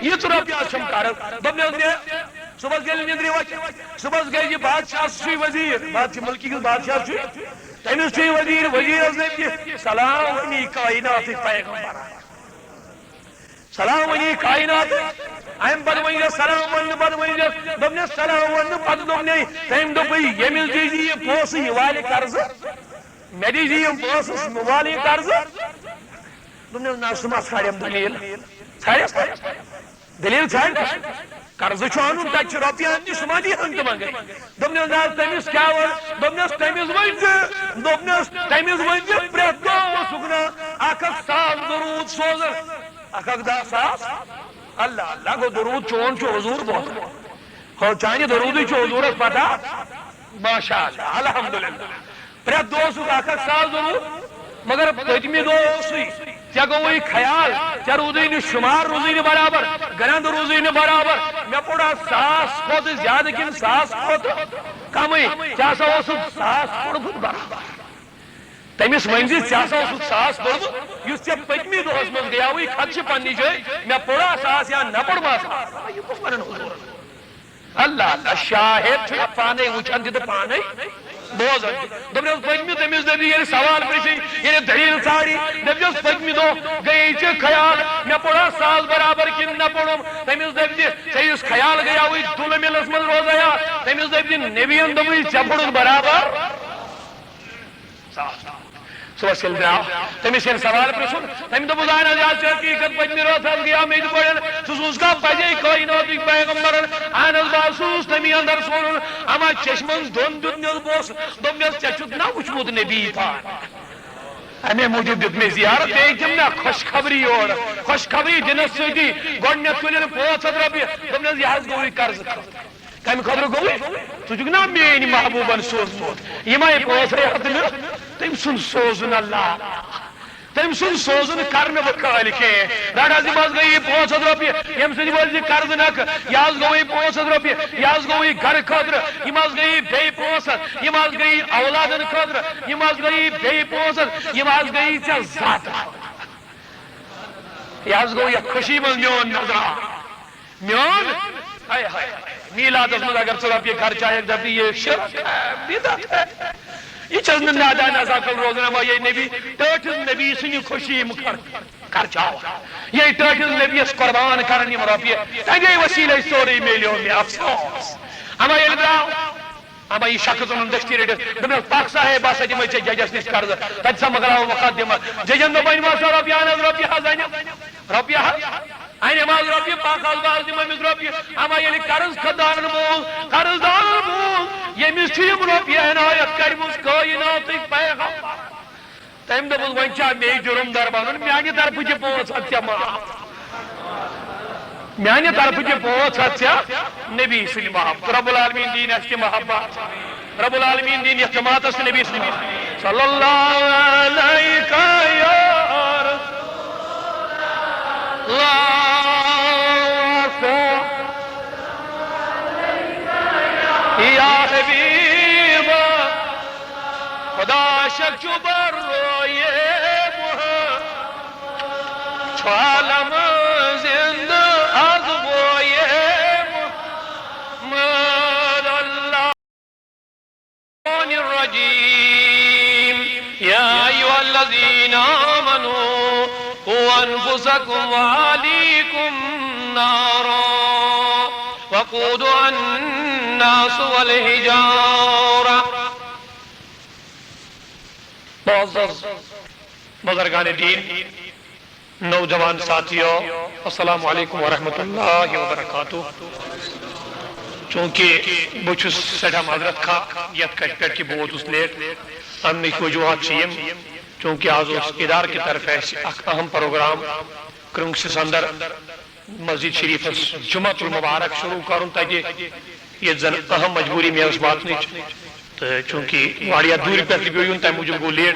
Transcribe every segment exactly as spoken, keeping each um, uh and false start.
یہِ ژٕ رۄپیہِ آسہٕ چھَم قرض۔ دوٚپنَس، "نہِ، صُبحَس ییٚلہِ نِندرِ وۄتھِ، صُبحَس گژھِ یہِ بادشاہ چھُے وزیٖر، بادشاہ مُلکہِ کِس بادشاہ چھُے، تٔمِس چھُے وزیٖر، وزیٖرَس نٔبی سلام ؤنی کائناتٕکۍ پیغمبر۔ سلام ؤنی کائناتٕکۍ۔" اَمہِ پَتہٕ ؤنۍ زٮ۪س سلام وَننہٕ پَتہٕ ؤنۍ زٮ۪س، دوٚپنَس، "سلام وَننہٕ پَتہٕ دوٚپنے۔" تٔمۍ دوٚپُے، "ییٚمِس دیٖزِ یہِ پونٛسہٕ، یہِ والہِ قرضہٕ، مےٚ دیٖزِ یِم پونٛسہٕ، یہِ والہِ یہِ قرضہٕ۔" دوٚپنَس، "نہ، سُہ ما ژھانٛڈٮ۪م دٔلیٖل؟ ژھانٛڈٮ۪س، ژھانٛڈٮ۪س۔" دٔلیٖل ژھانٛڈ۔ قرضہٕ چھُ اَنُن، تَتہِ چھِ رۄپیہِ اَننہِ، سُہ ما دی ہنٛگتہٕ منٛگَے؟ دوٚپنَس، "نہ حظ، تٔمِس کیٛاہ وَن؟" دوٚپنَس، "تٔمِس ؤنۍ زِ، دوٚپنَس، تٔمِس ؤنۍ زِ پرٛٮ۪تھ دۄہ اوسُکھ نا اَکھ اَکھ ساس درود سوزان۔ اَکھ اَکھ دَہ ساس۔ اللہ، اللہ گوٚو، درود چون چھُ حضور بوزان۔ ہو، چانہِ درودٕے چھُ حضوٗرَس پَتہ۔" ماشاء اللہ، الحمدللہ۔ پرٛٮ۪تھ دۄہ اوسُکھ اَکھ اَکھ ساس ضروٗرت، مگر پٔتمہِ دۄہ اوسُے، ژےٚ گوٚوُے خیال، ژےٚ روٗدُے نہٕ شُمار، روٗزُے نہٕ برابر، گرٛٮ۪نٛد روٗزُے نہٕ برابر۔ مےٚ پوٚر اَتھ ساس کھۄتہٕ زیادٕ کِنہٕ ساس کھۄتہٕ کمٕے؟ ژےٚ ہسا اوسُتھ ساس پوٚرمُت برابر۔ تٔمِس ؤنۍ زِ، ژےٚ ہسا اوسُتھ ساس پوٚرمُت، یُس ژےٚ پٔتمہِ دۄہس منٛز گٔیاوُے خدشہِ پننہِ جایہِ، مےٚ پوٚرا ساس یا نہ پوٚرمس؟ یہِ کُس ونان حضوٗرن؟ اللہ، اللہ، شاہد چھُ پانے وٕچھان تہِ تہٕ پانے بوزان تہِ۔ دوٚپنَس، پٔتمہِ، تٔمِس دٔپۍ ییٚلہِ سوال پرٛژھِن، ییٚلہِ دٔلیٖل ژھانٛڈِ، دٔپۍزٮ۪س، "پٔتمہِ دۄہ گٔیے ژےٚ خیال، مےٚ پوٚرا ساس برابر کِنہٕ نہ پوٚرُم؟" تٔمِس دٔپۍ زِ، "ژےٚ یُس خیال گٔیاوُے دُلہٕ مِلَس منٛز روزے ہا۔" تٔمِس دٔپۍ زِ، "نبیَن دوٚپُے ژےٚ پوٚرُتھ برابر ساس۔" صُبحس ییٚلہِ درٛاو، تٔمِس ییٚلہِ سوال پرٛژھُن، تٔمۍ دوٚپُس، "اہن حظ، یہِ حظ چھِ حقیٖقت، پٔتمہِ رٲژ حظ گٔیاو مےٚ تہِ پٲٹھۍ، ژٕ چھُکھا پَزے کٲیناتٕکۍ پیغمبرن؟" اہن حظ، بہٕ حظ چھُس تٔمی اندر سونُن، اما چشمن دۄن دیُتنس بوس، دوٚپنس، "ژےٚ چھُتھ نا وُچھمُت نبی پاک؟" اَمے موٗجوٗب دیُت مےٚ زیارت، بیٚیہِ دِم نا خۄشخبری یورٕ، خۄشخبری دِنس سۭتی گۄڈٕنٮ۪تھ تُلِن پانٛژھ ہَتھ رۄپیہِ، دوٚپنس، "یہِ حظ گوٚوُے قرضہٕ خٲطرٕ۔" کمہِ خٲطرٕ گوٚوُے؟ ژٕ چھُکھ نا میٲنۍ محبوبن سوٗزمُت؟ یِمے پانٛژھ ہتھ نہٕ، تٔمۍ سُنٛد سوزُن اللہ۔ تٔمۍ سُنٛد سوزُن کرنہٕ بہٕ قٲلۍ کینٛہہ۔ رٹ حظ، یِم حظ گٔیی پانٛژھ ہتھ رۄپیہِ، ییٚمہِ سۭتۍ وٲلۍ زِ قرضہٕ نکھٕ۔ یہِ حظ گوٚوُے پانٛژھ ہتھ رۄپیہِ، یہِ حظ گوٚوُے گرٕ خٲطرٕ۔ یِم حظ گٔیی بیٚیہِ پانٛژھ ہتھ، یِم حظ گٔیی اولادن خٲطرٕ، یِم حظ گٔیی بیٚیہِ پانٛژھ ہتھ، یِم حظ گٔیی ژےٚ ذاتہٕ خٲطرٕ۔ یہِ حظ گوٚو یتھ خوشی منٛز میون نظرا۔ میون، ہاے ہاے ہاے، میلادس منٛز اگر ژٕ رۄپیہِ خرچایکھ، دپکھ، "یہِ شرک ہے، بدعت ہے، یہِ چھس نہٕ نادان عقل روزان، اما یہِ نبی، ٹٲٹھِس نبی سٕنٛدِ خوشی مُخر خرچاو، یہِ ٹٲٹھِس نبیس قربان کرن یِم رۄپیہِ، تمے وسیلے سورُے میلیو مےٚ، افسوس۔" اما ییٚلہِ درٛاو، اما یہِ شخص اوٚنُن دٔستی رٔٹِتھ، دوٚپنس، "پکھ سا ہے، بہٕ ہسا دِمے ژےٚ ججس نِش قرضہٕ۔" تتہِ سا مۄکلاوو مقدمہ۔ ججن دوٚپ، "أنِو حظ سا رۄپیہِ، اہن حظ، رۄپیہِ حظ أنِو، رۄپیہِ حظ أنِو حظ رۄپیہِ، پکھ حظ، بہٕ حظ دِمہٕ أمِس رۄپیہِ۔" اما ییٚلہِ قرض خدارن مول، قرض دارن مول، ییٚمِس چھِ یِم رۄپیہِ عنایت کرِمٕژ کٲیناتٕکۍ پیغمبر۔ تٔمۍ دوٚپُس، "وۄنۍ چھا مے جُرم در بنُن؟ میانہِ طرفہٕ چھِ پانٛژھ ہتھ ژےٚ معاف۔ میانہِ طرفہٕ چھِ پانٛژھ ہتھ ژےٚ نبی سٕنٛدِ محبت۔" رب العالمین دِیِن اَسہِ تہِ محبت۔ رب العالمین دِیِن یَتھ جماعتس تہٕ نبی سٕنٛدِ محبت۔ صلی اللہ علیک یا رسول اللہ۔ یا حبیب خدا شک چھُ بر رویے محمد، چھُ عالم زندٕ از بویے محمد۔ اللہ الرجیم۔ یا ایھا الذین آمنوا قوا انفسکم واہلیکم نارا وقودها الناس والحجارہ۔ معزز بزرگان دین، نوجوان ساتھیو، السلام علیکم ورحمۃ اللہ وبرکاتہ۔ چونکہ بہٕ چھُس سٮ۪ٹھاہ معذرت خواہ یتھ کتھِ پٮ۪ٹھ کہِ بہٕ ووتُس لیٹ۔ امنٕکۍ وجوہات چھِ یِم، چونکہ آز اوس ادارٕ کہِ طرفہٕ اسہِ اکھ اہم پروگرام کرنگسس اندر مسجد شریفس جمعہ المبارک شروع کرُن تتہِ، ییٚتہِ زن اہم مجبوری مےٚ ٲس واتنٕچ۔ تہٕ چونکہ واریاہ دوٗرِ پٮ۪ٹھ تہِ پیوٚو یُن، تَمہِ موٗجوٗب گوٚو لیٹ۔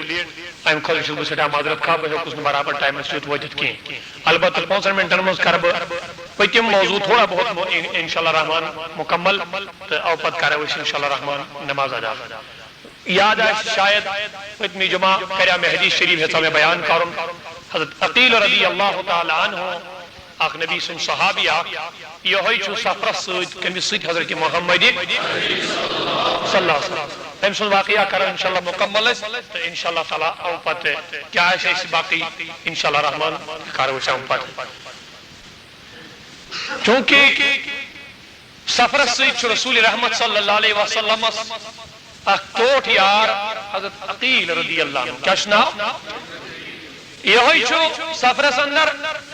اَمہِ خٲطرٕ چھُس بہٕ سٮ۪ٹھاہ معذرت خواہ، بہٕ ہیوٚکُس نہٕ برابر ٹایمَس سۭتۍ وٲتِتھ کینٛہہ۔ البتہ پانٛژَن مِنٹَن منٛز کَرٕ بہٕ پٔتِم موضوع تھوڑا بہت مُ-، اِن-، اِنشاء اللہ رحمان مُکمل، تہٕ اَوٕ پَتہٕ کَرو أسۍ اِنشاء اللہ رحمان نماز ادا۔ یاد آسہِ شاید، پٔتمہِ جمعہ کَریٛاو مےٚ حدیث شریف ہیٚژاو مےٚ بیان کَرُن۔ حضرت عقیل رضی اللہ تعالیٰ عنہ اکھ نبی سُنٛد صحابی اکھ، یہوے چھُ سفرس سۭتۍ، کٔمِس سۭتۍ؟ حضرت محمد صلی اللہ علیہ وسلم۔ تٔمۍ سُنٛد واقعہ کرو انشاءاللہ مکمل أسۍ، تہٕ انشاءاللہ تعالیٰ او پتہٕ کیٛاہ آسہِ اَسہِ باقٕے، انشاءاللہ رحمان کرو أسۍ او پتہٕ۔ چونکہ سفرس سۭتۍ چھُ رسول رحمت صلی اللہ علیہ وسلمس اکھ ٹوٹھ یار، حضرت عقیل رضی اللہ عنہ۔ کیٛاہ چھُ ناو؟ یہوے چھُ سفرس اندر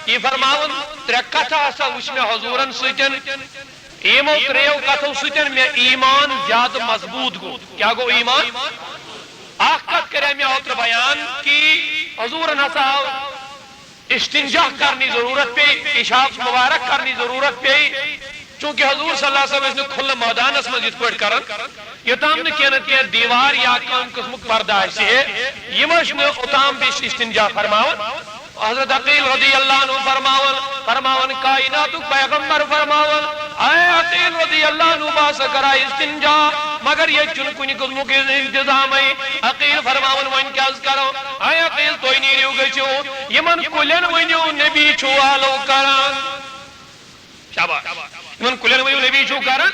یہِ فرماوان، ترٛےٚ کتھٕ ہسا وٕچھ مےٚ حضوٗرن سۭتۍ، یِمو ترٛیٚیو کتھو سۭتۍ مےٚ ایمان زیادٕ مضبوٗط گوٚو۔ کیٛاہ گوٚو ایمان؟ اکھ کتھ کریٛاے مےٚ اوترٕ بیان کہ حضوٗرن ہسا آو استنجا کرنی ضرورت پیٚیہِ، پیشاب مبارک کرنی ضرورت پیٚیہِ، چونکہ حضور صلی اللہ علیہ وسلم ٲسۍ نہٕ کھُلہٕ مٲدانس منٛز یِتھ پٲٹھۍ کران، یوٚتام نہٕ کینٛہہ نتہٕ کینٛہہ دیوار یا کانٛہہ قٕسمُک پردٕ آسہِ ہے، یِم ٲسۍ نہٕ اوٚتام بیٚیہِ استنجا فرماوان۔ حضرت عقیل رضی اللہ عنہ فرماوان، فرماوان کائناتُک پیغمبر فرماوان، اے عقیل رضی اللہ عنہ، بہٕ ہسا کرا استنجا، مگر ییٚتہِ چھُنہٕ کُنہِ قٕسمُک انتظامٕے۔ عقیل فرماوان، وۄنۍ کیٛاہ حظ کرو؟ اے عقیل، تُہۍ نیٖرِو گٔژھِو، یِمن کُلٮ۪ن ؤنِو نبی چھُ آلو کران۔ شاباش۔ یِمن کُلٮ۪ن ؤنِو نبی چھُ کران۔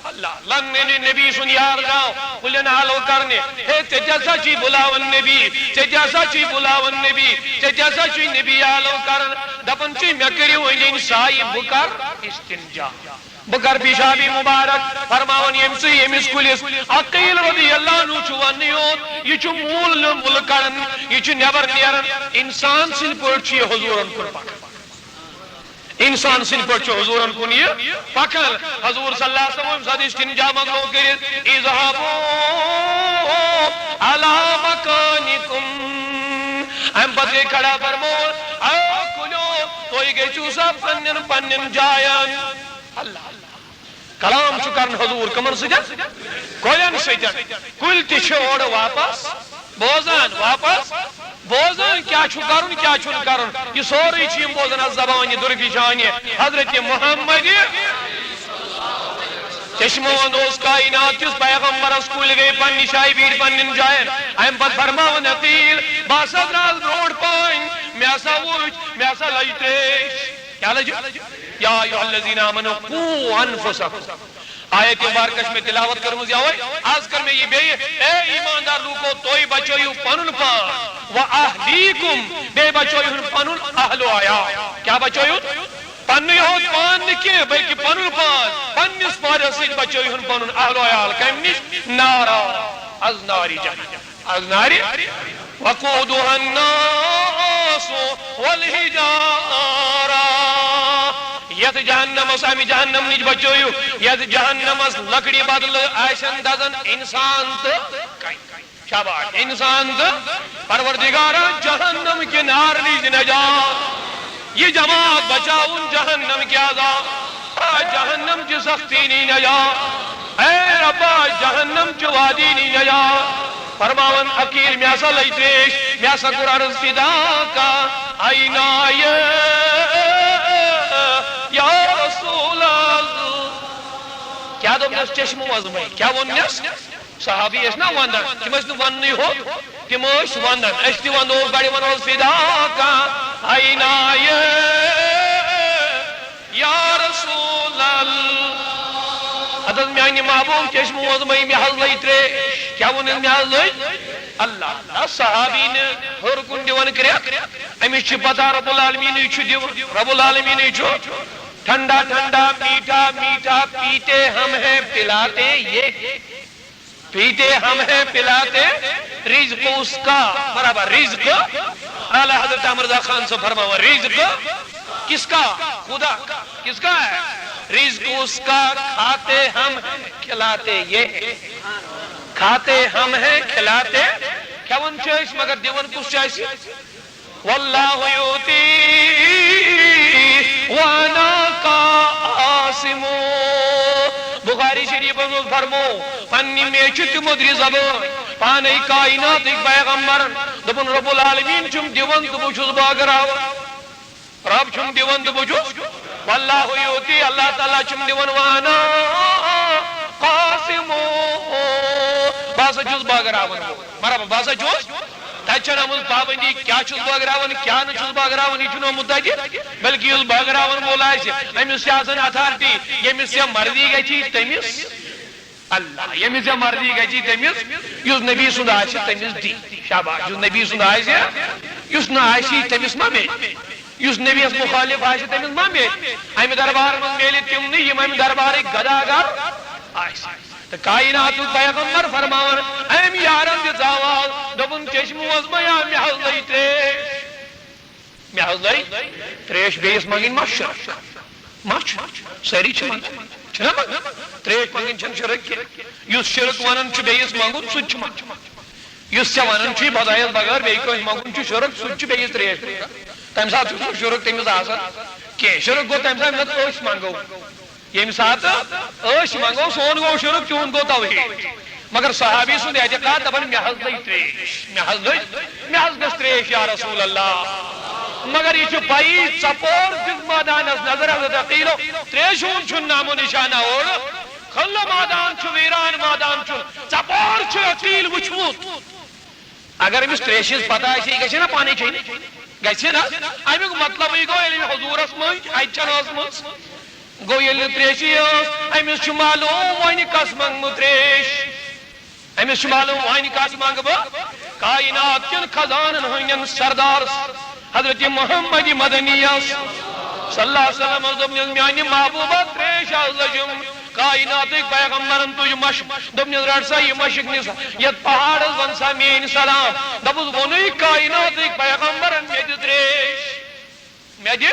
اللہ، لنگنہِ نبی سُنٛد یار درٛاو کُلٮ۪ن آلو کرنہِ۔ ہے، ژےٚ تہِ ہسا چھُے بُلاوان نبی، ژےٚ تہِ ہسا چھُے بُلاوان نبی، ژےٚ تہِ ہسا چھُے نبی آلو کران۔ دپان چھُے، مےٚ کٔرِو أنٛدۍ أنٛدۍ سایہِ، بہٕ کرٕ استنجا۔ بہٕ کرٕ پیشابی مبارک۔ فرماوان ییٚمہِ سۭتۍ ییٚمِس کُلِس عقیل رضی اللہ عنہ چھُ وننٕے یوت، یہِ چھُ موٗل نہٕ مُلہٕ کڑان، یہِ چھُ نٮ۪بر نیران۔ انسان سٕنٛدۍ پٲٹھۍ چھُ یہِ حضوٗرن کُن پکان۔ انسان سٕنٛدۍ پٲٹھۍ چھُ حضوٗرن کُن یہِ پکان۔ حضوٗر صلی اللہ علیہ وسلم ییٚمہِ ساتہٕ استنجا مۄکلو کٔرِتھ، اذهبوا على مكانكم۔ امہِ پتہٕ گٔے کھڑا، فرمووُن، اے کُلٮ۪و، تُہۍ گٔژھِو سا پننٮ۪ن پننٮ۪ن جاین۔ اللہ۔ کلام چھُ کران حضوٗر کمن سۭتۍ؟ کۄلٮ۪ن سۭتۍ۔ کُلۍ تہِ چھِ اورٕ واپس بوزان، واپس بوزان کیٛاہ چھُ کرُن، کیٛاہ چھُنہٕ کرُن۔ یہِ سورُے چھِ یِم بوزان از زبانہِ درفشانہِ حضرت محمد۔ چشمہٕ وند اوس کائنات کِس پیغمبرس، کُلۍ گٔے پننہِ جایہِ بیٖٹھۍ پننٮ۪ن جاین۔ امہِ پتہٕ فرماوان عقیل، بہٕ ہسا درٛاس برونٛٹھ پہن، مےٚ ہسا وُچھ، مےٚ ہسا لٔج تریش۔ کیٛاہ لٔج؟ یا ایھا الذین آمنوا قوا انفسکم۔ آیت مبارکہ چھِ مےٚ تلاوت کٔرمٕژ یَوَے، از کٔر مےٚ یہِ بیٚیہِ۔ اے ایماندار لوٗکو، تُہۍ بچٲیِو پنُن پان، و اہلیکم، بیٚیہِ بچٲیِہُن پنُن اہل و عیال۔ کیٛاہ بچٲیِہُن؟ پننُے یوت پان نہٕ کینٛہہ، بلکہِ پنُن پان، پننِس پانس سۭتۍ بچٲیِہُن پنُن اہل و عیال۔ کمہِ نِش؟ نارا، از نارِ جہنم۔ از نارِ وقودها الناس والحجارہ۔ یتھ جہنمس، امہِ جہنم نِش بچٲیِو، یتھ جہنمس لکڑِ بدلہٕ آسن دزان انسان تہٕ کنہِ۔ شاباش، انسان تہٕ پروردگارا، جہنم کہِ نار نِش نجات۔ یہِ جماعت بچاوُن جہنم کہِ عذاب، آ، جہنم چہِ سختی نِش نجات۔ اے ربا، جہنم چہِ وادی نِش نجات۔ فرماوان عقیل، مےٚ ہسا لٔج تریش، مےٚ ہسا کوٚر عرض، فداک عینایہ یا رسول اللہ۔ کیٛاہ دوٚپنس چشمہٕ وۄزمے؟ کیٛاہ ووٚننس؟ صحابی ٲسۍ نا ونٛدان، تِم ٲسۍ نہٕ وننٕے ہوت، تِم ٲسۍ ونٛدان۔ أسۍ تہِ ونو، گۄڈٕ ونو، فداک عینایہ یا رسول اللہ۔ ہتس میانہِ محبوب چشمہٕ وۄزمے، مےٚ حظ لٔج تریش۔ کیٛاہ ووٚنُن؟ مےٚ حظ لٔج۔ اللہ، نہ صحابی نہٕ ہیوٚر کُن دِوان کرٛٮ۪کھ، أمِس چھِ پتہ رب العالمیٖنٕے چھُ دِوان، رب العالمیٖنٕے چھُ۔ ٹھنڈا ٹھنڈا، میٹھا میٹھا، پیتے ہم ہیں پلاتے یہ، پیتے ہم ہیں پلاتے، رزق اس کا، برابر رزق۔ اعلیٰ حضرت احمد رضا خان صاحب فرماوان، رزق کس کا؟ خدا کا۔ کس کا ہے؟ رزق اس کا، کھاتے ہم ہیں، کھلاتے یہ ہیں۔ کھاتے ہم ہیں، کھلاتے، کھٮ۪وان چھِ أسۍ، مگر دِوان کُس چھُ اَسہِ؟ واللہ یؤتی وانا قاسم۔ بخاری شریفس منٛز فرمو، پننہِ میچھِ تہِ مٔدرِ زبٲنۍ، پانے کائناتٕکۍ پیغمبرن دوٚپُن، رب العالمین چھُم دِوان تہٕ بہٕ چھُس بٲگراوان۔ رب چھُم دِوان تہٕ بہٕ چھُس، واللہ یؤتی، اللہ تعالیٰ چھُم دِوان، وانا قاسم، بہٕ ہسا چھُس بٲگراوان۔ مرحبا، بہٕ ہسا چھُس۔ اَتہِ چھَنہٕ آمٕژ پابندی، کیٛاہ چھُس بٲگراوان، کیٛاہ نہٕ چھُس بٲگراوان، یہِ چھُنہٕ آمُت اَتہِ، بلکہِ یُس بٲگراوَن وول آسہِ، أمِس چھِ آسان authority، ییٚمِس ژےٚ مرضی گژھی، تٔمِس۔ اللہ، ییٚمِس ژےٚ مرضی گژھی، تٔمِس، یُس نبی سُنٛد آسہِ، تٔمِس دی۔ شاباش، یُس نبی سُنٛد آسہِ، یُس نہٕ آسہِ، تٔمِس مہ میلہِ۔ یُس نبیَس مُخٲلِف آسہِ، تٔمِس مہ میلہِ۔ اَمہِ دربار منٛز میلہِ تِمنٕے، یِم اَمہِ دربارٕکۍ گداگر آسہِ۔ تہٕ کائناتُک پیغمبر فرماوان، أمۍ یارن دِژ آواز، دوٚپُن، "چشمہٕ اوس مےٚ یا مےٚ حظ لٔج ترٛیش؟" مےٚ حظ لٔج ترٛیش، بیٚیِس منٛگٕنۍ ما چھُ شرک؟ ما چھُ؟ سٲری چھِ منٛگان، چھِنہ منٛگان؟ ترٛیش منٛگٕنۍ چھَنہٕ شرک کینٛہہ۔ یُس شرک وَنان چھُ بیٚیِس منٛگُن، سُہ تہِ چھُ منٛگان۔ یُس ژےٚ وَنان چھُے خۄدایَس بغٲر بیٚیہِ کٲنٛسہِ منٛگُن چھُ شرک، سُہ تہِ چھُ بیٚیِس ترٛیش منٛگان۔ تَمہِ ساتہٕ چھُنہٕ سُہ شرک تٔمِس آسان کینٛہہ۔ شرک گوٚو تَمہِ ساتہٕ، ییٚمہِ ساتہٕ أسۍ منٛگو، أسۍ منٛگو، سون گوٚو شرک، تِہُنٛد گوٚو توحیٖد۔ مگر صحابی سُنٛد اعتقاد، دَپان، "مےٚ حظ لٔج ترٛیش، مےٚ حظ لٔج، مےٚ حظ گٔژھ ترٛیش یا رسول اللہ۔" مگر یہِ چھُ پَیی، ژۄپور دیُت مٲدانَس نظر حضرت عقیٖلو، ترٛیشہِ ہُنٛد چھُنہٕ نامو نِشانہ اورٕ۔ کھُلہٕ مٲدان چھُ، ویران مٲدان چھُ، ژۄپور چھُ عقیٖل وٕچھمُت۔ اگر أمِس ترٛیشہِ ہٕنٛز پتہ آسہِ، یہِ گژھِ نا پانے چیٚنۍ؟ گژھِ نا؟ اَمیُک مطلبٕے گوٚو، ییٚلہِ أمۍ حضوٗرس منٛز اَتہِ چٮ۪نہٕ ٲسمٕژ، گوٚو، ییٚلہِ نہٕ ترٛیشی ٲس، أمِس چھُ معلوم وۄنۍ کس منٛگہٕ بہٕ ترٛیش۔ أمِس چھُ معلوم وۄنۍ کس منٛگہٕ بہٕ۔ کائنات کٮ۪ن خزانن ہٕنٛدٮ۪ن سردار حضرت محمد مدنی یس صلی اللہ علیہ وسلم دوٚپنس، "میانہِ محبوبہ، ترٛیش حظ لٔجم۔" کائناتٕکۍ پیغمبرن تُج مشک، دوٚپنس، "رٹ سا یہِ مشک، نہِ سا یتھ پہاڑس، ون سا میٲنۍ سلام۔" دوٚپُس، "ووٚنُے کائناتٕکۍ پیغمبرن، مےٚ دِ ترٛیش، مےٚ دِ۔"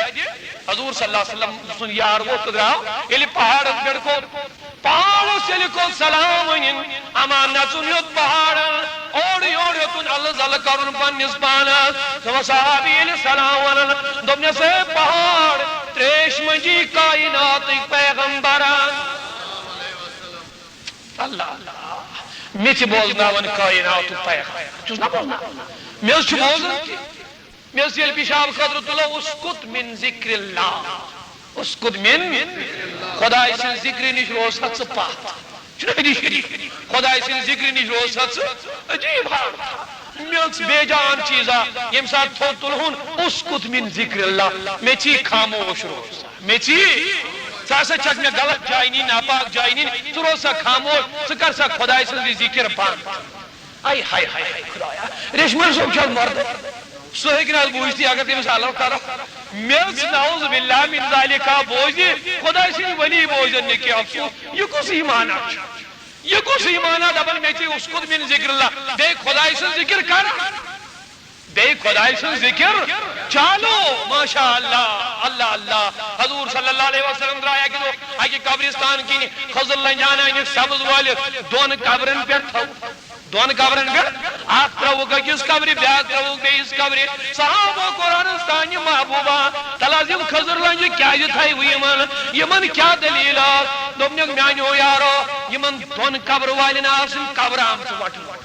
حضور صلی اللہ علیہ وسلم سُنٛد یار ووٚتھ تہٕ درٛاو، ییٚلہِ پہاڑس پٮ۪ٹھ کھوٚت، پہاڑس ییٚلہِ کھوٚت سلام ؤنِن، اما نژُن یوٚت پہاڑن، اورٕ یورٕ یوٚتُن الہٕ زلہٕ کرُن پننِس پانس۔ سُہ صحابی ییٚلہِ سلام ونان، دوٚپنس، "اے پہاڑ، ترٛیش منٛگی کائناتٕکۍ پیغمبرن۔" اللہ اللہ، مےٚ چھِ بوزناوان کائناتُک پیغمبر، چھُس نہ بوزناوان؟ مےٚ حظ چھُ بوزُن تہِ۔ مےٚ اوس ییٚلہِ پِشاب خٲطرٕ تُلو، اسکت من ذکر اللہ، اسکت من، خۄداے سٕنٛز ذِکرِ نِش روز سا ژٕ پتھ۔ چھُنہ حدیث شریف؟ خۄداے سٕنٛز ذِکرِ نِش روز سا ژٕ۔ عجیٖب حال۔ مےٚ ٲس بے جان چیٖزا، ییٚمہِ ساتہٕ تھوٚد تُلہُن، اسکت من ذکر اللہ، مےٚ ژی خاموش روز سا، مےٚ ژی۔ ژٕ ہسا چھکھ مےٚ غلط جایہِ نِنۍ، ناپاک جایہِ نِنۍ، ژٕ روز سا خاموش، ژٕ کر سا خۄداے سٕنٛز یہِ ذِکر بنٛد۔ آے ہاے ہاے ہاے خدایا، ریشمل صٲب چھا مرد؟ سُہ ہیٚکہِ نہٕ حظ بوٗزتھٕے اگر تٔمِس الگ کرو۔ مےٚ ٲس نعوذ باللہ من ذالکا بوزِ، خداے سٕنٛدۍ ؤلی بوزن نہٕ کینٛہہ۔ افسوس، یہِ کُس ایمانا چھُ؟ یہِ کُس ایمانا دپان مےٚ چھِ اسکت من ذکر اللہ، بیٚیہِ خداے سٕنٛز ذِکر کر؟ بیٚیہِ خداے سٕنٛز ذِکر چالو، ماشاء اللہ، اللہ اللہ۔ حضور صلی اللہ علیہ وسلم درٛاے اکہِ دۄہ اکہِ قبرستان کِنۍ، خٔزٕر لنجہِ ہنا أنِکھ سبٕز وٲلِتھ، دۄن قبرن پٮ۪ٹھ تھٲو۔ دۄن قبرن پٮ۪ٹھ، اکھ ترٲوُکھ أکِس قبرِ، بیٛاکھ ترٲوُکھ بیٚیِس قبرِ۔ صحابو کوٚر عرض، سانہِ محبوبہ، تَلہٕ حظ یِم خٔزٕر لنجہِ کیٛازِ تھایوٕ یِمن؟ یِمن کیٛاہ دٔلیٖل ٲس؟ دوٚپنکھ، میٛانیو یارو، یِمن دۄن قبرٕ والٮ۪ن آسہٕ یِم قبرٕ آمژٕ وٹنہٕ۔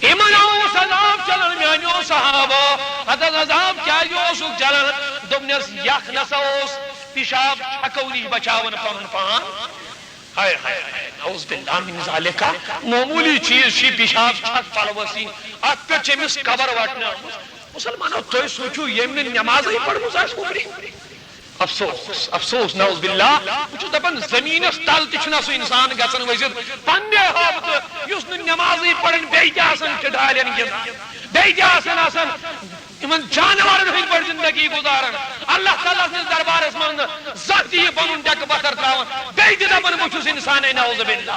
یِمن اوس عذاب چلان، میٛانیو صحابو، ہتس عذاب کیٛازِ اوسُکھ چلان؟ دوٚپنس، یکھ نسا اوس پِشاب چھکو نِش بچاوان پنُن پان۔ ہاے ہاے ہاے، نعوذ باللہ من ذالکا۔ معموٗلی چیٖز چھُ یہِ پِشاب چھک پلوس یِنۍ، اتھ پٮ۪ٹھ چھِ أمِس قبر وٹنہٕ آمٕژ۔ مُسلمانو، تُہۍ سوٗنٛچِو، ییٚمۍ نہٕ نٮ۪مازٕے پٔرمٕژ آسہِ عُمرِ۔ افسوس، افسوس، نعوذ باللہ۔ بہٕ چھُس دپان، زٔمیٖنَس تل تہِ چھُنہ سُہ اِنسان گژھان ؤسِتھ پننہِ ہٲبتہٕ، یُس نہٕ نٮ۪مازٕے پران، بیٚیہِ تہِ آسان ٹِڈالٮ۪ن گِنٛدان، بیٚیہِ تہِ آسان، آسان یِمن جانورن ہٕنٛدۍ پٲٹھۍ زندگی گُزاران، اللہ تعالیٰ سٕنٛدِس دربارس منٛز نہٕ زانٛہہ تہِ یہِ پنُن ڈیکہٕ پتھر تراوان، بیٚیہِ تہِ دپان، بہٕ چھُس اِنسانٕے، نعوذ باللہ۔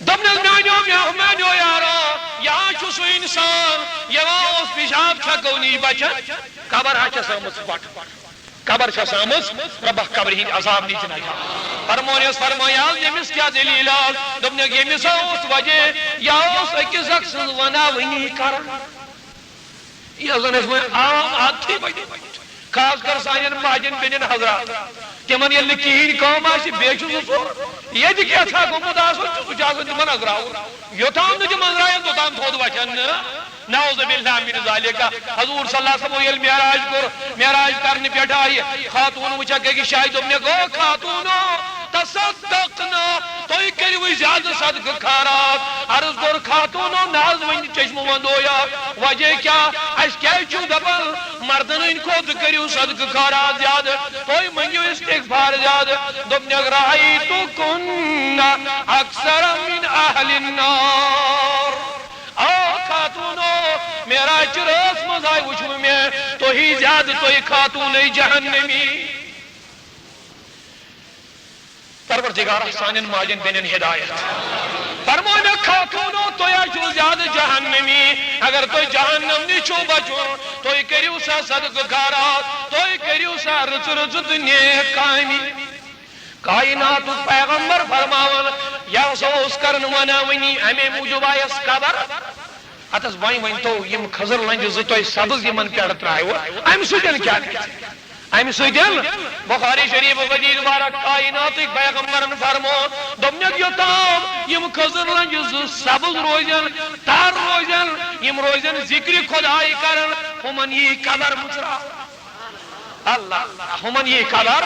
دوٚپنس، میانیو، میانیو یارو، یہِ ہا چھُ سُہ اِنسان، یہِ ہا اوس پِشاب چھکو نِش بچان، قبر ہا چھس آمٕژ پٹھ۔ قبر چھس آمٕژ ربہ قبرِ ہٕنٛدِ عذاب نِش نجات۔ فرمونس فرمایا، ییٚمِس کیٛاہ دٔلیٖل ٲس؟ دوٚپنکھ، ییٚمِس ہا اوس وجہ، یہِ ہا اوس أکِس اکھ سٕنٛز وناوٲنی کران۔ یہِ زن ٲسۍ وۄنۍ عام عادتھٕے بنیمٕتۍ، خاص کر سانٮ۪ن ماجٮ۪ن بیٚنٮ۪ن حضرات۔ تِمن ییٚلہِ نہٕ کِہیٖنۍ کٲم آسہِ، بیٚیہِ چھُ زٕ ژور، ییٚتہِ کینٛژھا گوٚمُت آسُن چھُ، سُہ چھُ آسان تِمن أنٛزراوُن۔ یوٚتام نہٕ تِم أنٛزراون، توٚتام تھوٚد وۄتھن نہٕ۔ نعوذ باللہ من ذالک۔ حضور صلی اللہ علیہ وسلم ییٚلہِ معراج کوٚر، معراج کرنہٕ پٮ۪ٹھ آیہِ خاتوٗن وٕچھکھ أکِس جایہِ، دوٚپنکھ، او خاتوٗنو، تصدقن، تُہۍ کٔرِو زیادٕ صدقہٕ خیرات۔ عرض کوٚر، خاتوٗنو، نہ حظ، وۄنۍ چشمہٕ وندویا، وجہ کیٛاہ؟ اَسہِ کیٛازِ چھُو دَپان مردن ہٕنٛدۍ کھۄتہٕ کٔرِو صدقہٕ خیرات زیادٕ، تُہۍ مٔنگِو استغفار زیادٕ؟ دوٚپنَکھ، رأیتکن اکثر من اہل النار۔ آ خاتوٗنو، معراج چہِ رٲژ منٛز آے وُچھمُت مےٚ تُہی زیادٕ، تُہۍ خاتوٗنٕے جہنمی۔ پروردگارا، سانٮ۪ن ماجٮ۪ن بیٚنٮ۪ن ہدایت فرمٲوِتھ۔ خاتوٗنو، تُہۍ ہا چھِو زیادٕ جہنمی۔ اگر تۄہہِ جہنم نِش چھُو بچُن، تُہۍ کٔرِو سا صدقہٕ خیرات، تُہۍ کٔرِو سا رٕژٕ رٕژٕ تہٕ نیک کامہِ۔ کائناتُک پیغمبر فرماوان، یہِ ہسا اوس کران وناونی، امے موٗجوٗب آیس قبر۔ اتس وۄنۍ ؤنۍ تو، یِم کھٔزٕر لنجہِ زٕ تۄہہِ سبز یِمن پٮ۪ٹھ ترٛایوٕ، امہِ سۭتۍ کیٛاہ گژھِ؟ امہِ سۭتۍ بخاری شریف حدیث مبارک، کائناتٕکۍ پیغمبرن فرمو، دوٚپنکھ، یوٚتام یِم کھٔزٕر لنجہِ زٕ سبز روزن، تر روزن، یِم روزن ذکرِ خدایہِ کران، ہُمن یی قبر مُژراو۔ اللہ، ہُمن یی قبر۔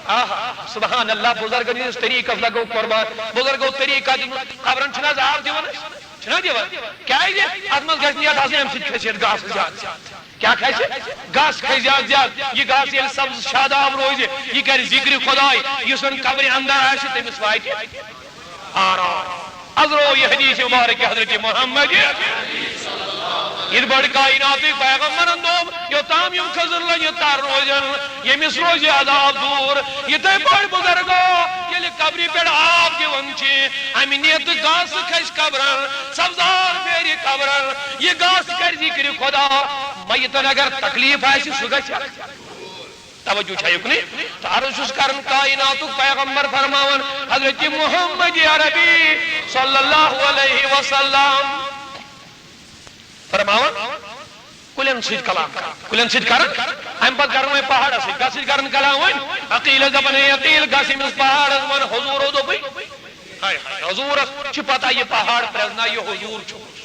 آہا، سبحان اللہ، بزرگن ہٕنٛدِس طریٖقس لگو قربان۔ بزرگو طریٖقہ دیُتمُت، قبرن چھِنہٕ حظ آب دِوان أسۍ؟ چھِنہٕ دِوان؟ کیٛازِ؟ اتھ منٛز گژھِ نہٕ یتھ آسُن امہِ سۭتۍ کھسہِ یتھ گاسہٕ زیادٕ۔ کیٛاہ کھسہِ؟ گاسہٕ کھسہِ زیادٕ زیادٕ۔ یہِ گاسہٕ ییٚلہِ سبز شاداب روزِ، یہِ کرِ ذکرِ خداے، یُس زن قبرِ اندر آسہِ، تٔمِس واتہِ آرام۔ از رو یہ حدیث مبارک حضرت محمد۔ یِتھ پٲٹھۍ کائناتٕکۍ پیغمبرن دوٚپ، یوٚتام یِم کھٔزٕر لنجہِ تر روزن، ییٚمِس روزِ عذاب دوٗر۔ یِتھے پٲٹھۍ بزرگو، ییٚلہِ قبرِ پٮ۪ٹھ آب دِوان چھِ، امہِ نیتہٕ گاسہٕ کھسہِ قبرن، سبزار پھیرِ قبرن، یہِ گاسہٕ کرِ ذکرِ خدا۔ میتن اگر تکلیف آسہِ، سُہ گژھِ۔ توجہ چھا یُکنُے؟ تہٕ عرض چھُس کران، کائناتُک پیغمبر فرماوان، حضرت محمد عربی صلی اللہ علیہ وسلم فرماوان، کُلٮ۪ن سۭتۍ کلام کران، کُلٮ۪ن سۭتۍ کران، امہِ پتہٕ کران وۄنۍ پہاڑس سۭتۍ، کتھ سۭتۍ کران کلام وۄنۍ؟ عقیلس دپان، ہے عقیل، گژھ أمِس پہاڑس، ون حضورو دوٚپُے۔ ہاے ہاے، حضورس چھِ پتہ یہِ پہاڑ پرٛزنایہِ، یہِ حضور چھُ کُس؟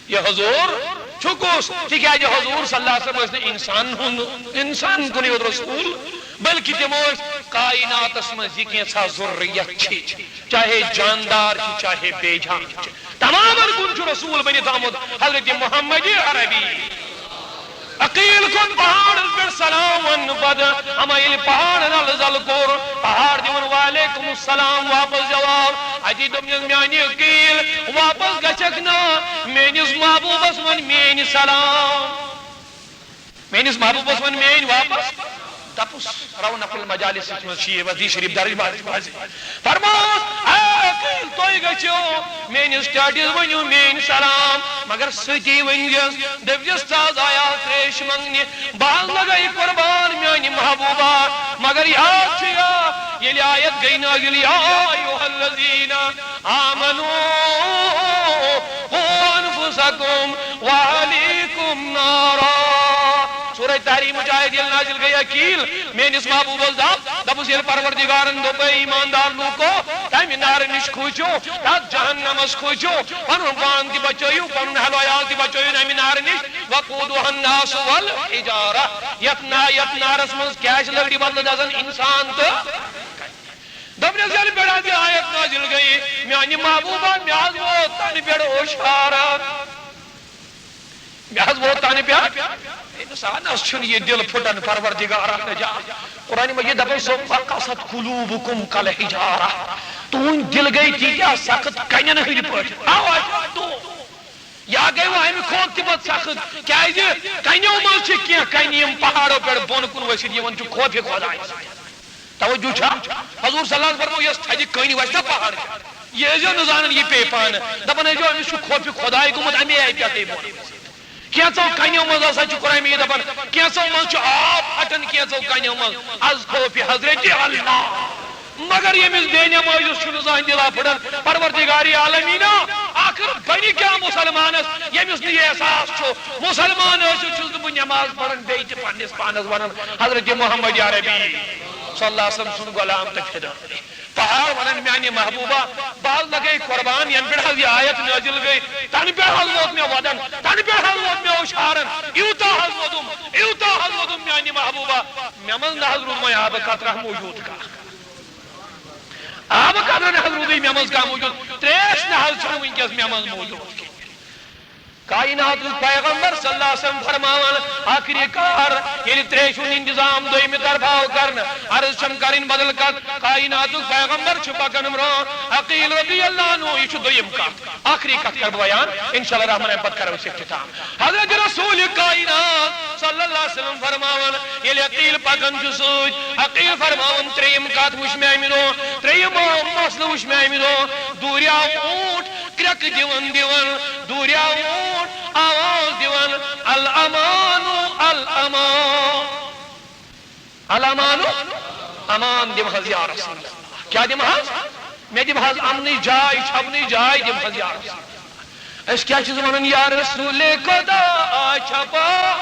یہِ حضور چھُ کُس؟ تِکیٛازِ حضور صلی اللہ علیہ وسلم ٲسۍ نہٕ انسان ہُنٛد، انسان کُنُے یوت رسول، بلکہِ تِم ٲسۍ کائناتس منٛز یہِ کینٛژھا ضروٗریت چھِ، چاہے جاندار چھِ، چاہے بے جان چھِ، تمامن کُن چھُ رسول بٔنِتھ آمُت حضرت محمد عربی۔ عقیل کھوٚت پہاڑس پٮ۪ٹھ سلام وننہٕ پتہٕ، اما ییٚلہِ پہاڑن الہٕ زلہٕ کوٚر، پہاڑ دِوان وعلیکم السلام واپس جواب۔ اتی دوٚپنس، میانہِ عقیل، واپس گژھکھ نا، میٲنِس محبوبس ون میٲنۍ سلام۔ میٲنِس محبوبس ون میٲنۍ واپس۔ دپُس، رونق المجالس منٛز چھِ یہِ حدیث شریف درج بارج بازِ۔ فرمووُس، اے عقیل، تُہۍ گٔژھِو میٲنِس ٹاٹھِس ؤنِو میٲنۍ سلام، مگر سۭتی ؤنۍزٮ۪س، دٔپۍزٮ۪س، ژٕ حظ آیاس ترٛیش منٛگنہِ، بہٕ حظ لگے قربان میانہِ محبوبہ۔ مگر یاد چھُ یا، ییٚلہِ آیت گٔے نٲزِل، یا ایھا الذین آمنوا قوا انفسکم واہلیکم نارا۔ سورہ تحریمٕچ آیت ییٚلہِ نازِل گٔے، عقیل میٲنِس محبوبس دپ، دپُس، ییٚلہِ پروردگارن دوٚپ، اے ایماندار لوٗکو، تمہِ نارٕ نِش کھوٗژِو، تتھ جہنمس کھوٗژِو، پنُن پان تہِ بچٲیِو، پنُن اہل و عیال تہِ بچٲیِو امہِ نارٕ نِش۔ وقودها الناس والحجارہ، یتھ نا-، یتھ نارس منٛز کیٛاہ چھِ لٔکرِ بدلہٕ دزان؟ انسان تہٕ۔ دوٚپنس، ییٚلہِ پٮ۪ٹھ حظ یہِ آیت نازل گٔیہِ، میانہِ محبوبہ، مےٚ حظ ووت تنہٕ پٮ۪ٹھ اوشارا۔ مےٚ حظ ووت تنہٕ پٮ۪ٹھ۔ انسانس چھُنہٕ یہِ دِل پھُٹان، پروردگارا نجات۔ قرآن مجید دپان، ثم قست قلوبکم کالحجارہ۔ تُہنٛدۍ دِل گٔے تیٖتیٛاہ سخت کنٮ۪ن ہٕنٛدۍ پٲٹھۍ۔ آواز دو۔ یا گٔے وۄنۍ امہِ کھۄتہٕ تہِ پتہٕ سخت، کیازِ کنیو منٛز چھِ کینٛہہ کنہِ یِم پہاڑو پٮ۪ٹھ بۄن کُن ؤسِتھ یِوان چھِ خوفِ خدایہِ سۭتۍ۔ توجہ چھا؟ حضور صلی اللہ علیہ وسلم فرمو، یۄس تھدِ کٔنۍ وسہِ نا پہاڑ، یہِ ٲسۍزیو نہٕ زانان یہِ پیٚیہِ پانہٕ۔ دپان ٲسۍزیو، أمِس چھُ خوفِ خدایہِ گوٚمُت، امی آیہِ پٮ۪ٹھٕے بۄن ؤسِتھ۔ کینٛژو کنیو منٛز ہسا چھُ قرآن مجید دپان، کینٛژو منٛز چھُ آب پھٹان، کینٛژو کنیو منٛز از خوفِ حضرت اللہ۔ مگر ییٚمِس بے نمٲزِس چھُنہٕ زانٛہہ دِلا پھُٹان، پروردگار عالمیٖنا، آخر بنہِ کیٛاہ مُسلمانس، ییٚمِس نہٕ یہِ احساس چھُ، مُسلمان ٲسِتھ چھُس نہٕ بہٕ نماز پران، بیٚیہِ تہِ پننِس پانس ونان، حضرت محمد عربی صلی اللہ علیہ وسلم سُنٛد غلام تہٕ فدا۔ پہاڑ ونان، میانہِ محبوبہ، بہٕ حظ لگے قربان، ینہٕ پٮ۪ٹھ حظ یہِ آیت نٲزِل گٔے، تنہٕ پٮ۪ٹھ حظ ووت مےٚ ودان، تنہٕ پٮ۪ٹھ حظ ووت مےٚ اوشارن، یوٗتاہ حظ ووٚدُم، یوٗتاہ حظ ووٚدُم میانہِ محبوبہ، مےٚ منٛز نہ حظ روٗد وۄنۍ آبہٕ قطرہ موٗجوٗد کانٛہہ۔ آبہٕ قطرٕ نہ حظ روٗدُے مےٚ منٛز کانٛہہ موٗجوٗد، ترٛیش نہ حظ چھَنہٕ وٕنکیٚس مےٚ منٛز موٗجوٗد کینٛہہ۔ کائناتُک پیغمبر صلی اللہ علیہ وسلم فرماوان، آخری کار، ییٚلہِ ترٛیشہِ ہُنٛد انتظام دوٚیمہِ طرفہٕ آو کرنہٕ، عرض چھم کرٕنۍ بدل کتھ، کائناتُک پیغمبر چھُ پکان برونٛہہ، عقیل رضی اللہ عنہ، یہِ چھُ دوٚیِم کتھ۔ آخری کتھ کرٕ بہٕ بیان، انشاءاللہ الرحمن، امہِ پتہٕ کرو أسۍ اختتام۔ حضرت رسول کائنات صلی اللہ علیہ وسلم فرماوان، ییٚلہِ عقیل پکان چھُ سۭتۍ، عقیل فرماوان، ترٛیٚیِم کتھ وٕچھ مےٚ امہِ دۄہ، ترٛیٚیِم مسلہٕ وٕچھ مےٚ امہِ دۄہ، دوٗرِ آو اوٗنٹ کرٛٮ۪کہٕ دِوان دِوان، دوٗرِ آو اوٗنٹ آواز دِوان، الامان، الامان۔ الامان، امان دِم حظ یا رسول اللہ۔ کیٛاہ دِم حظ؟ مےٚ دِم حظ امنٕچ جاے، چھپنٕچ جاے دِم حظ یا رسول اللہ۔ أسۍ کیٛاہ چھِس وَنان یا رسول خدا آ چھپا؟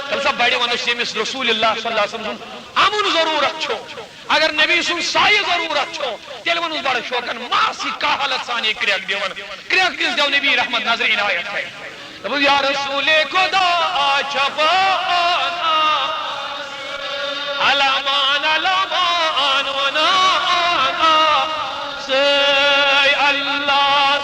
تیٚلہِ سا بڑِ وَنو أسۍ ییٚمِس رسول اللہ صلی اللہ علیہ وسلم سُنٛد امُن ضروٗرت چھُ۔ اگر نبی سُنٛد سایہِ ضروٗرت چھُ، تیٚلہِ وَنُس بڑٕ شوقن، ماسی کاہلت سان یہِ کرٛٮ۪کھ دِوان۔ کرٛٮ۪کھ دِژ دٮ۪و نبی رحمت نظرِ عنایت تھٲے۔ دوٚپُس، یا رسول خدا، آ چھپا آنا۔ الامان، الامان، ونا آنا۔ سٲے اللہ۔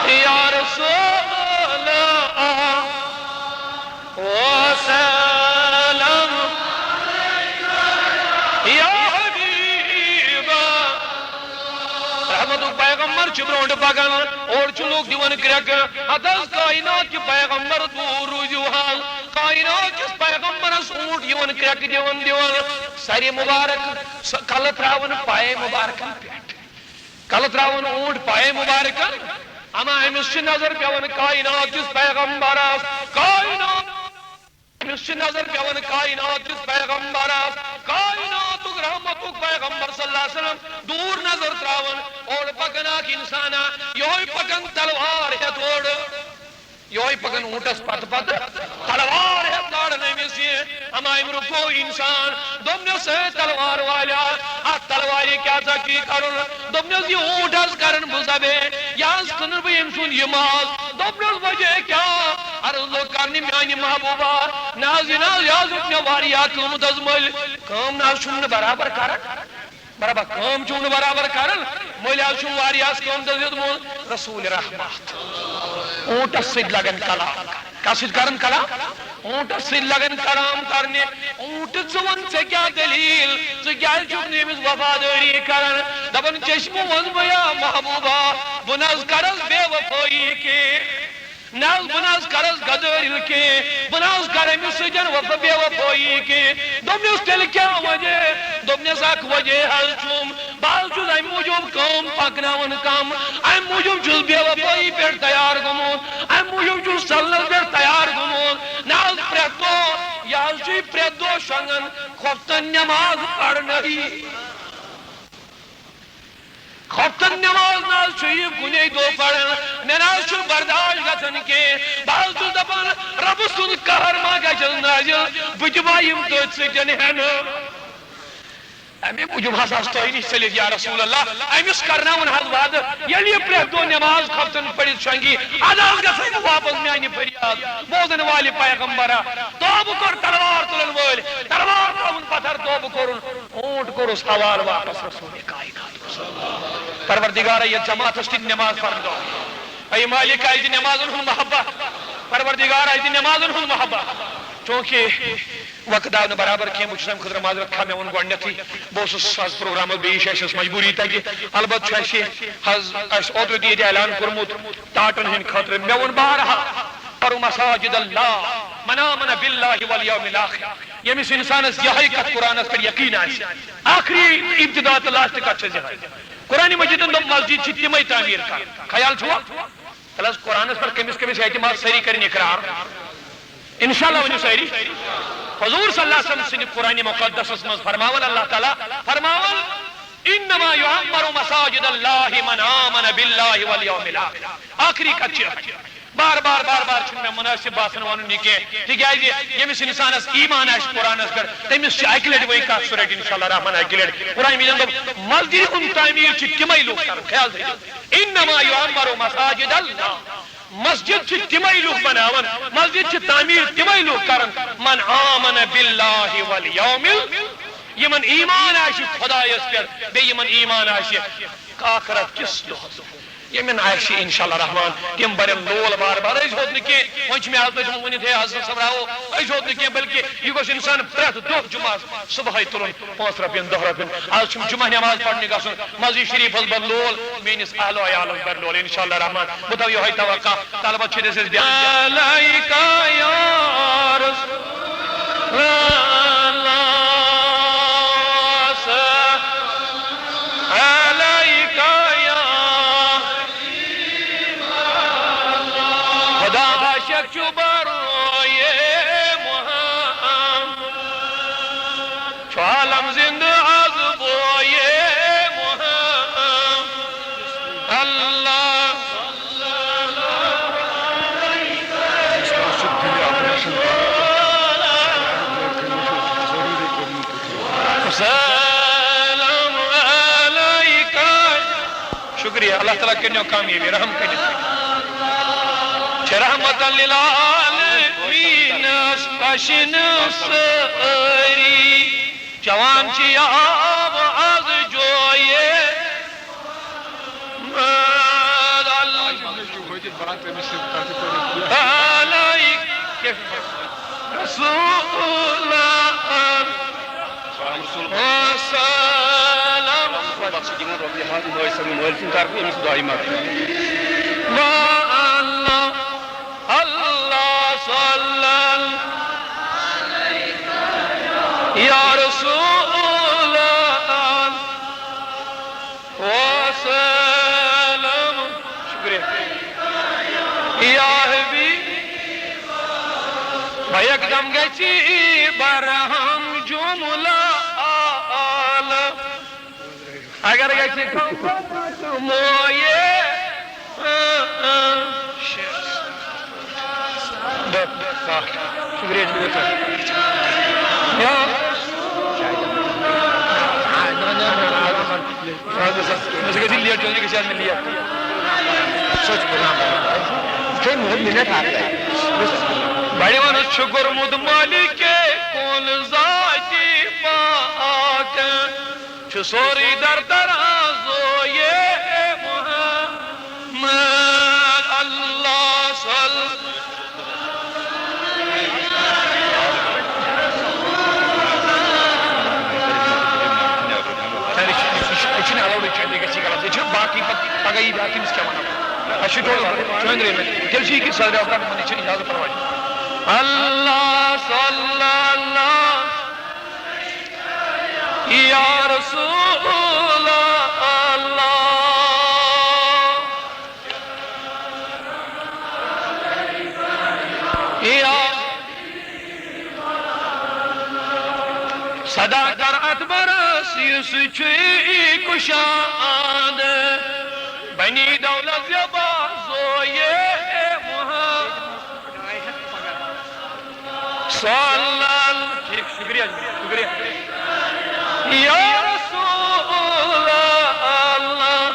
یا رسول آ۔ وسلم۔ یا حبیب۔ رحمتُک پیغمبر چھُ برونٛٹھ پکان، اورٕ چھِ لوٗکھ دِوان کرٛٮ۪کہٕ، ہتہٕ حظ کائنات کہِ پیغمبر دوٗر روٗزِو حظ۔ کائنات کِس پیغمبرس اوٗنٹ یِوان کرٛٮ۪کہٕ دِوان دِوان، سرِ مبارک سۄ کلہٕ ترٛاوان پایہِ مبارکن پٮ۪ٹھ۔ کلہٕ ترٛاوان اوٗنٹ پایہِ مبارکن، اما أمِس چھِ نظر پٮ۪وان کائنات کِس پیغمبرس، کائنات أمِس چھِ نظر پٮ۪وان کائنات کِس پیغمبرس، کائناتُک رحمتُک پیغمبر صلی اللہ علیہ وسلم دوٗر نظر ترٛاوان، اورٕ پکان اکھ انسانا، یِہوٚے پکان تلوار ہٮ۪تھ اورٕ، یِہوٚے پکان اوٗنٹس پتہٕ پتہٕ، تلوار ہٮ۪تھ لاران أمِس یہِ۔ اما أمۍ رُکو انسان، دوٚپنس، ہے تلوار والیا، اتھ تلوارِ کیٛاہ ژےٚ چھُے کرُن؟ دوٚپنس، یہِ اوٗنٹ حظ کرن بہٕ ذبح، یہِ حظ کٕنہٕ بہٕ أمۍ سُنٛد یہِ ماز۔ دوٚپنس، وجہ کیٛاہ؟ عرض لوٚگ کرنہِ میانہِ محبوبہ، نہ حظ، یہِ نہ حظ، یہِ حظ ہیوٚت مےٚ واریاہ قۭمتس مٔلۍ۔ کٲم نہ حظ چھُم نہٕ برابر کران، برابر کٲم چھُم نہٕ برابر کران، مٔلۍ حظ چھُم واریاہس قۭمتس ہیوٚتمُت۔ رسول رحمت اوٗنٹس سۭتۍ لگان کلام کرنہِ۔ کس سۭتۍ کران کلام؟ اوٗنٹس سۭتۍ لگان کلام کرنہِ۔ اوٗنٹ، ژٕ وَن، ژےٚ کیٛاہ دٔلیٖل؟ ژٕ کیٛازِ چھُکھ نہٕ أمِس وفادٲری کران؟ دپان، چشمہٕ وَنہٕ بہٕ یا محبوبہ، بہٕ نہ حظ کرس بے وفٲیی کینٛہہ۔ نہ حظ، بہٕ نہ حظ کرس غدٲری کینٛہہ، بہٕ نہ حظ کرٕ أمِس سۭتۍ وفا بے وفٲیی کینٛہہ۔ دوٚپنس، تیٚلہِ کیٛاہ وجہ؟ دوٚپنس، اکھ وجہ حظ چھُم، بہٕ حظ چھُس امہِ موٗجوٗب کٲم پکناوان کم، امہِ موٗجوٗب چھُس بے وفٲیی پٮ۪ٹھ تیار گوٚمُت، امہِ موٗجوٗب چھُس ژلنس پٮ۪ٹھ تیار گوٚمُت۔ نہ حظ، پرٛٮ۪تھ دۄہ، یہِ حظ چھُ پرٛٮ۪تھ دۄہ شۄنٛگان، خۄفتن نٮ۪ماز پرنَے۔ خۄفتن نٮ۪ماز نہ حظ چھُ یہِ کُنے دۄہ پران، مےٚ نہ حظ چھُ برداش گژھان کینٛہہ۔ بہٕ حظ چھُس دپان، رۄبہٕ سُنٛد قہر ما گژھٮ۪س نازِل، بہٕ تہِ ما یِمہٕ تٔتھۍ سۭتۍ ہٮ۪نہٕ۔ اَمے موٗجوٗب حظ آس تۄہہِ نِش ژٔلِتھ یا رسول اللہ، أمِس کرناوُن حظ وعدٕ، ییٚلہِ یہِ پرٛٮ۪تھ دۄہ نٮ۪ماز خۄفتن پٔرِتھ شۄنٛگہِ، ادٕ حظ گژھن بہٕ واپس میانہِ فریاد بوزن والہِ پیغمبرا۔ توبہٕ کوٚر تلوار تُلن وٲلۍ، تلوار ترٛاوُن پتھر، توبہٕ کوٚرُن، اوٗنٹ کوٚرُس حوالہٕ واپس رسول کائنات۔ پروردگارا، یتھ جماعتس تہِ نماز پرن دو۔ اے مالکا، اَسہِ دِ نمازن ہُنٛد محبت۔ پروردگارا، اَسہِ دِ نمازن ہُنٛد محبت۔ چونکہ وقت آو نہٕ برابر کینٛہہ، بہٕ چھُس اَمہِ خٲطرٕ معذرت خواہ، مےٚ ووٚن گۄڈٕنٮ۪تھٕے، بہٕ اوسُس آز پروگرامس بیٚیہِ چھِ اَسہِ ٲس مجبوٗری تَتہِ۔ البتہٕ چھُ اَسہِ حظ، اَسہِ اوترٕ تہِ ییٚتہِ اعلان کوٚرمُت ٹاٹن ہٕنٛدِ خٲطرٕ۔ مےٚ ووٚن بارہا، "ارو مساجد اللہ، من آمن باللہ والیوم الاخر۔" ییٚمِس اِنسانَس یِہوٚے کَتھ قرآنَس پٮ۪ٹھ یقیٖن آسہِ، ٲخری ابتدا تہٕ لاسٹ کَتھ چھَس یِہوٚے۔ قرآن مجیدَن دوٚپ، مسجد چھِ تِمَے تعمیٖر کَرٕنۍ۔ خیال چھُوا؟ تیٚلہِ حظ قرآنَس پٮ۪ٹھ کٔمِس کٔمِس اعتماد، سٲری کَرٕنۍ اقرار۔ انشاءاللہ ؤنِو سٲری۔ حضور صلی اللہ علیہ وسلم سٕنٛدِ قرآن مقدسَس منٛز فرماوان اللہ تعالیٰ، فرماوان، "انما یعمر مساجد اللہ من آمن باللہ والیوم الاخر۔" ٲخری کَتھ چھِ یِہوٚے۔ بار بار بار بار چھُنہٕ مےٚ مُنٲسِب باسان وَنُن یہِ کینٛہہ، تِکیٛازِ ییٚمِس اِنسانَس ایٖمان آسہِ قرآنَس پٮ۪ٹھ، تٔمِس چھِ اَکہِ لَٹہِ وۄنۍ کَتھ، سُہ رَٹہِ اِنشاءاللہ الرحمن اَکہِ لَٹہِ۔ قرآن مجیدَن دوٚپ، مسجدِ ہُنٛد تعمیٖر چھِ تِمَے لُکھ کَران، خیال تھٲیِو۔ انما یعمر مساجد اللہ۔ مسجد چھِ تِمے لوٗکھ بناوان، مسجد چھِ تعمیٖر تِمے لوٗکھ کران، من آمن باللہ والیوم ال-، یِمن ایمان آسہِ خۄدایس پٮ۪ٹھ، بیٚیہِ یِمن ایمان آسہِ ٲخرت کِس دۄہس۔ ییٚمٮ۪ن آسہِ انشاءاللہ رحمان، تِم برن لول بار بار۔ أسۍ ہوت نہٕ کینٛہہ، وۄنۍ چھُ مےٚ از تۄہہِ ؤنِتھ، ہے حضرت صٲب راوو، أسۍ ہوت نہٕ کینٛہہ، بلکہِ یہِ گوٚژھ انسان پرٛٮ۪تھ دۄہ جمعہ صبحٲے تُلُن پانٛژھ رۄپین، دَہ رۄپین۔ از چھُم جمعہ نماز پرنہِ گژھُن، مسجد شریفس بر لول، میٲنِس اہل و عیالس بر لول، انشاءاللہ رحمان۔ بہٕ تھاوٕ یِہوٚے توقع، طلبت چھِ أسۍ دِوان۔ علیکہ یا رسول اللہ، علیکہ یا خدا عاشق چھُ بروئے محمد، چھُ عالم زندٕ از بوئے محمد۔ اللہ۔ سلام علیکہ۔ شکریہ، اللہ تعالیٰ کٔرِنو کامیٲبی، رحم کٔرِتھ۔ چھِ رحمتن للعالمینس پشنہٕ سٲری، جوان چھِ یاب از جویے۔ علیک رسول وسلم۔ بخش دِوان رۄبِ حق مٲلۍ سٕنٛدِ مٲلۍ سٕنٛدِ طرفہٕ أمِس دۄیہِ مرتبہٕ۔ واللہ، اللہ صلی اللہ یا رسول اللہ۔ وسلم۔ شکریہ۔ یا حبیب۔ و یکدم گژھی برہم جملہ عالم۔ اگر گژھِ مویے۔ شکریہ، شکریہ۔ یا۔ مےٚ گژھِ لیٹ، جلدی گژھِ آز مےٚ لیٹ۔ سۄ چھِ پروگرام بناوان۔ یہِ چھُ مےٚ منت اکھ۔ بڑِ وَنَس چھُ کوٚرمُت مالِکے کُن ذاتِ پاک۔ چھُ سورُے در درازو یے محمد اللہ صلی۔ یہِ چھُنہٕ allowed، یہِ چھُ، یہِ گژھِ یہِ غلط۔ یہِ چھُ باقٕے پتہٕ پگاہ یی بیٛاکھ، تٔمِس کیٛاہ وَنو؟ اَسہِ چھُ ٹوٹل ژٲنٛگرے مےٚ۔ تیٚلہِ چھُ یہِ کہِ صدر اعظم، یِمَن چھِ اجازت پرواے۔ اللہ صلی اللہ یا رسول اللہ۔ یا صدا کر اکبرس یُس چھُے کشاد، بنی دولت زیبا زویے محمد۔ صلی اللہ۔ ٹھیک، شکریہ جی، شکریہ۔ یا رسول اللہ،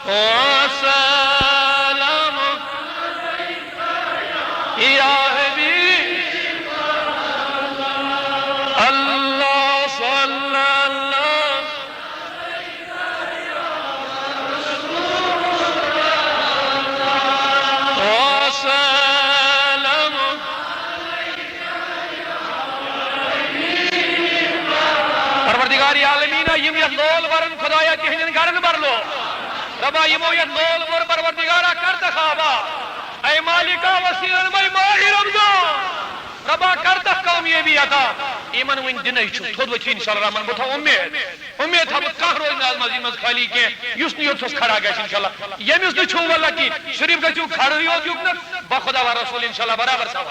وسلام۔ یا حبیب اللہ، صلی اللہ۔ وسلم۔ پروردگار عالمین، یِم یتھ لول ورن، خدایا، تِہنٛدٮ۪ن گرن بر لول۔ ربا، یِمو یتھ لول وور، پروردگارا، کر تخ آبا۔ اے مالکا، وسیلن مے ماہِ رمضان۔ ربا، کر تخ کامیٲبی عطا۔ یِمن وُنہِ دِنَے چھُ، تھوٚد ؤتھِو انشاءاللہ رحمان، بہٕ تھاوٕ اُمید۔ اُمید تھاوٕ بہٕ کانٛہہ روزِ نہٕ از مسجد منٛز خٲلی کینٛہہ، یُس نہٕ یوٚتتھس کھڑا گژھِ انشاءاللہ۔ ییٚمِس نہٕ چھُو وۄنۍ لگی، صرف گژھِو کھڑہٕے یوت یُکنَس، بخدا و رسول انشاءاللہ برابر ثواب۔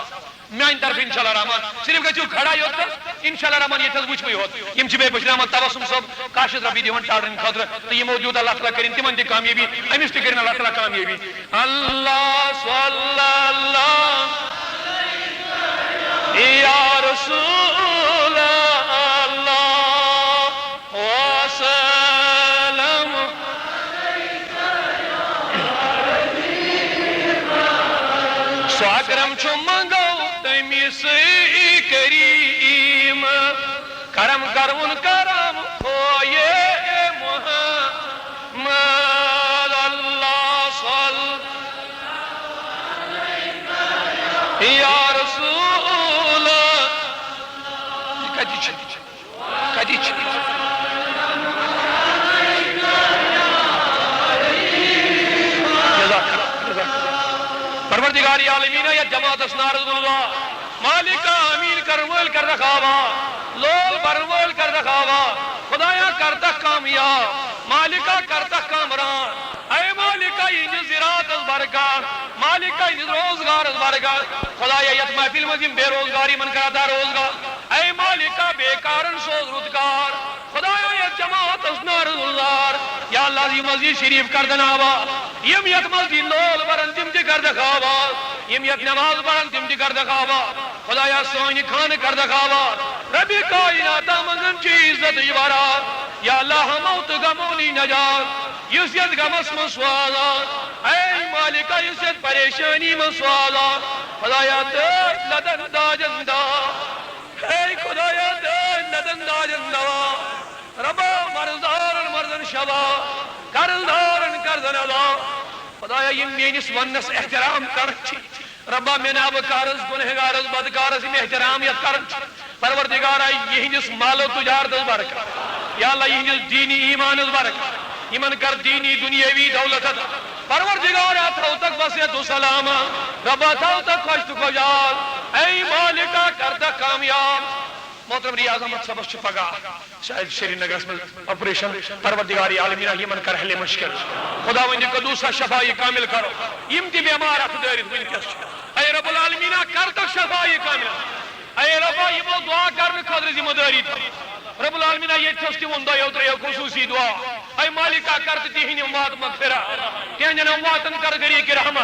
میانہِ طرفہٕ انشاءاللہ رحمان، صرف گژھِو کھڑا یوت تہٕ انشاءاللہ رحمان ییٚتہِ حظ وٕچھوٕے ہوت۔ یِم چھِ بیٚیہِ بشیر احمد تبسم صٲب کاشف ربی دِوان ٹاٹرن خٲطرٕ، تہٕ یِمو دیُت اللہ تعالیٰ کٔرِن تِمن تہِ کامیٲبی، أمِس تہِ کٔرِن اللہ تعالیٰ کامیٲبی۔ اللہ صلی اللہ یا رسول اللہ وسلم۔ سُہ اکرم چھُ منگو تٔمِس کریم۔ کرم کرُن کرم ہوئے محمد، اللہ صل یا رسول۔ یہِ کَتہِ چھِ؟ کَتہِ چھِ؟ جزاک اللہ، جزاک اللہ۔ پروردگار عالمین، یتھ جماعتس نعرٕ زول وا۔ مالکا آمین کرن وٲلۍ کردکھ آوا۔ لول برن وٲلۍ کردکھ آوا۔ خدایا کردکھ کامیاب۔ مالکا کردکھ کامران۔ اے مالکا یِہنٛدِس زِراعتس برکت۔ مالکا یِہنٛدِس روزگارس برکت۔ خدایا یتھ محفل منٛز یِم بے روزگار، یِمن کر عطا روزگار۔ اے مالکا بیکارن سوز رُزگار۔ خدایا یتھ جماعتس نعرٕ زول۔ یا اللہ، یہِ مسجد شریف کردن آباد۔ یِم یتھ مسجد لول برن تِم تہِ کردکھ آباد۔ یِم یتھ نماز پرن تِم تہِ کردکھ آباد۔ خدایا سٲنۍ خانہٕ کردکھ آباد۔ ربِ کائناتا منٛگن چھِ عزتٕچ برات۔ یا اللہ، ہمو تہٕ غمو نِش نجات۔ یُس یتھ غمس منٛز سوزان۔ اے مالکا یُس یتھ پریشانی منٛز سوزان۔ خدایا تٔتھۍ لدن دادن داد۔ اے خدایا، دٲدۍ نَدَن دادٮ۪ن دوا۔ رۄبا، مرضدارن مرضن شفا۔ قرضدارن قرضن ادا۔ خدایا، یِم میٲنِس وننس احترام کران چھِ، رۄبا، مےٚ نابکارس، گنہگارس، بدکارس یِم احترام یتھ کران چھِ، پروردگارا، یِہنٛدِس مال و تجارتس برکت۔ یا اللہ، یِہنٛدِس دینی ایمانس برکت۔ یِمن کر دینی دنیاوی دولت عطا۔ پروردگارا، تھاو تک وصحت و سلامت۔ رۄبا، تھاو تک خۄش تہٕ خۄشحال۔ اے مالکا، کر تک کامیاب۔ محترم ریاض احمد صٲبس چھُ پگاہ شاید سرینگرس منٛز آپریشن۔ پروردگار عالمینہ، یِمن کر حل مشکل۔ خداوندِ قدوسا، شفایہِ کامل کرو۔ یِم تہِ بیمار اتھ دٲرِتھ وٕنکیٚس چھِ، اے رب العالمینہ، کر تک شفایہِ کامل۔ اے ربا، یِمو دعا کرنہٕ خٲطرٕ ذمہٕ دٲری تھٲو۔ رب العالمینہ، ییٚتہِ تھٲوس تِمن دۄیو ترٛیٚیو خصوٗصی دعا۔ اے مالکا، کر تہٕ تِہنٛدِ اموات مغفرہ، تِہنٛدٮ۪ن امواتن کر غریق رحمہ۔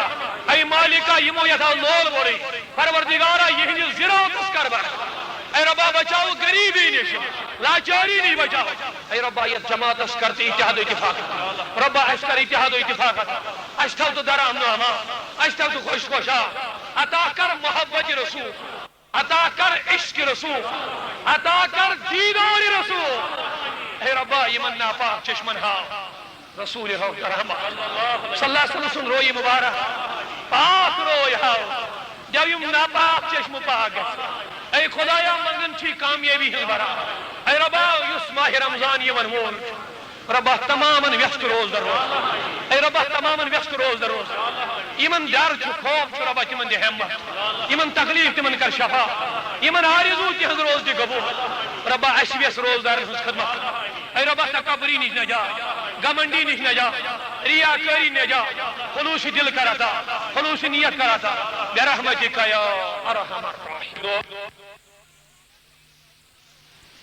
اے مالکا، یِمو یتھ آز لول وورُے، پروردگارا، یِہنٛدِس زِراعتس کر برکت۔ اے ربا، بچاو غریبی نِش، لاچٲری نِش بچاو۔ اے ربا، یتھ جماعتس کر تہٕ اتحاد و اتفاق۔ ربا، اسہِ کر اتحاد و اتفاق۔ اسہِ تھاو تہٕ در امن و امان، اسہِ تھاو تہٕ خوش خوشحال۔ عطا کر محبت رسول۔ عطا کر عشق رسول، عطا کر دیدار رسول۔ اے ربا، یِمن ناپاک چشمن ہاو رسول رحمت صلی اللہ علیہ وسلم سُنٛد روی مبارک، پاک روی ہاو، دِیو یِم ناپاک چشمہٕ پاک گژھِ۔ اے خدایا، منگن چھی کامیٲبی ہٕنٛز برکت۔ اے ربا، یُس ماہِ رمضان یِمن وول چھُ، رۄبا، تمامن ویستہٕ روزدر روز۔ اے رۄبا، تمامن ویستہٕ روزدر روز۔ یِمن ڈر چھُ، خوف چھُ، رۄبا، تِمن دِ ہمت۔ یِمن تکلیف تِمن کر شفا۔ یِمن آرزو تِہنٛز روز دِ قبول۔ رۄبا، اسہِ ویس روزدارن ہٕنٛز خدمت۔ اے رۄبا، تکبری نِش نجات، گمنڈی نِش نجات، ریاکٲری نجات، خلوص دل کر عطا، خلوص نیت کر عطا، برحمتک یا ارحم الراحمین۔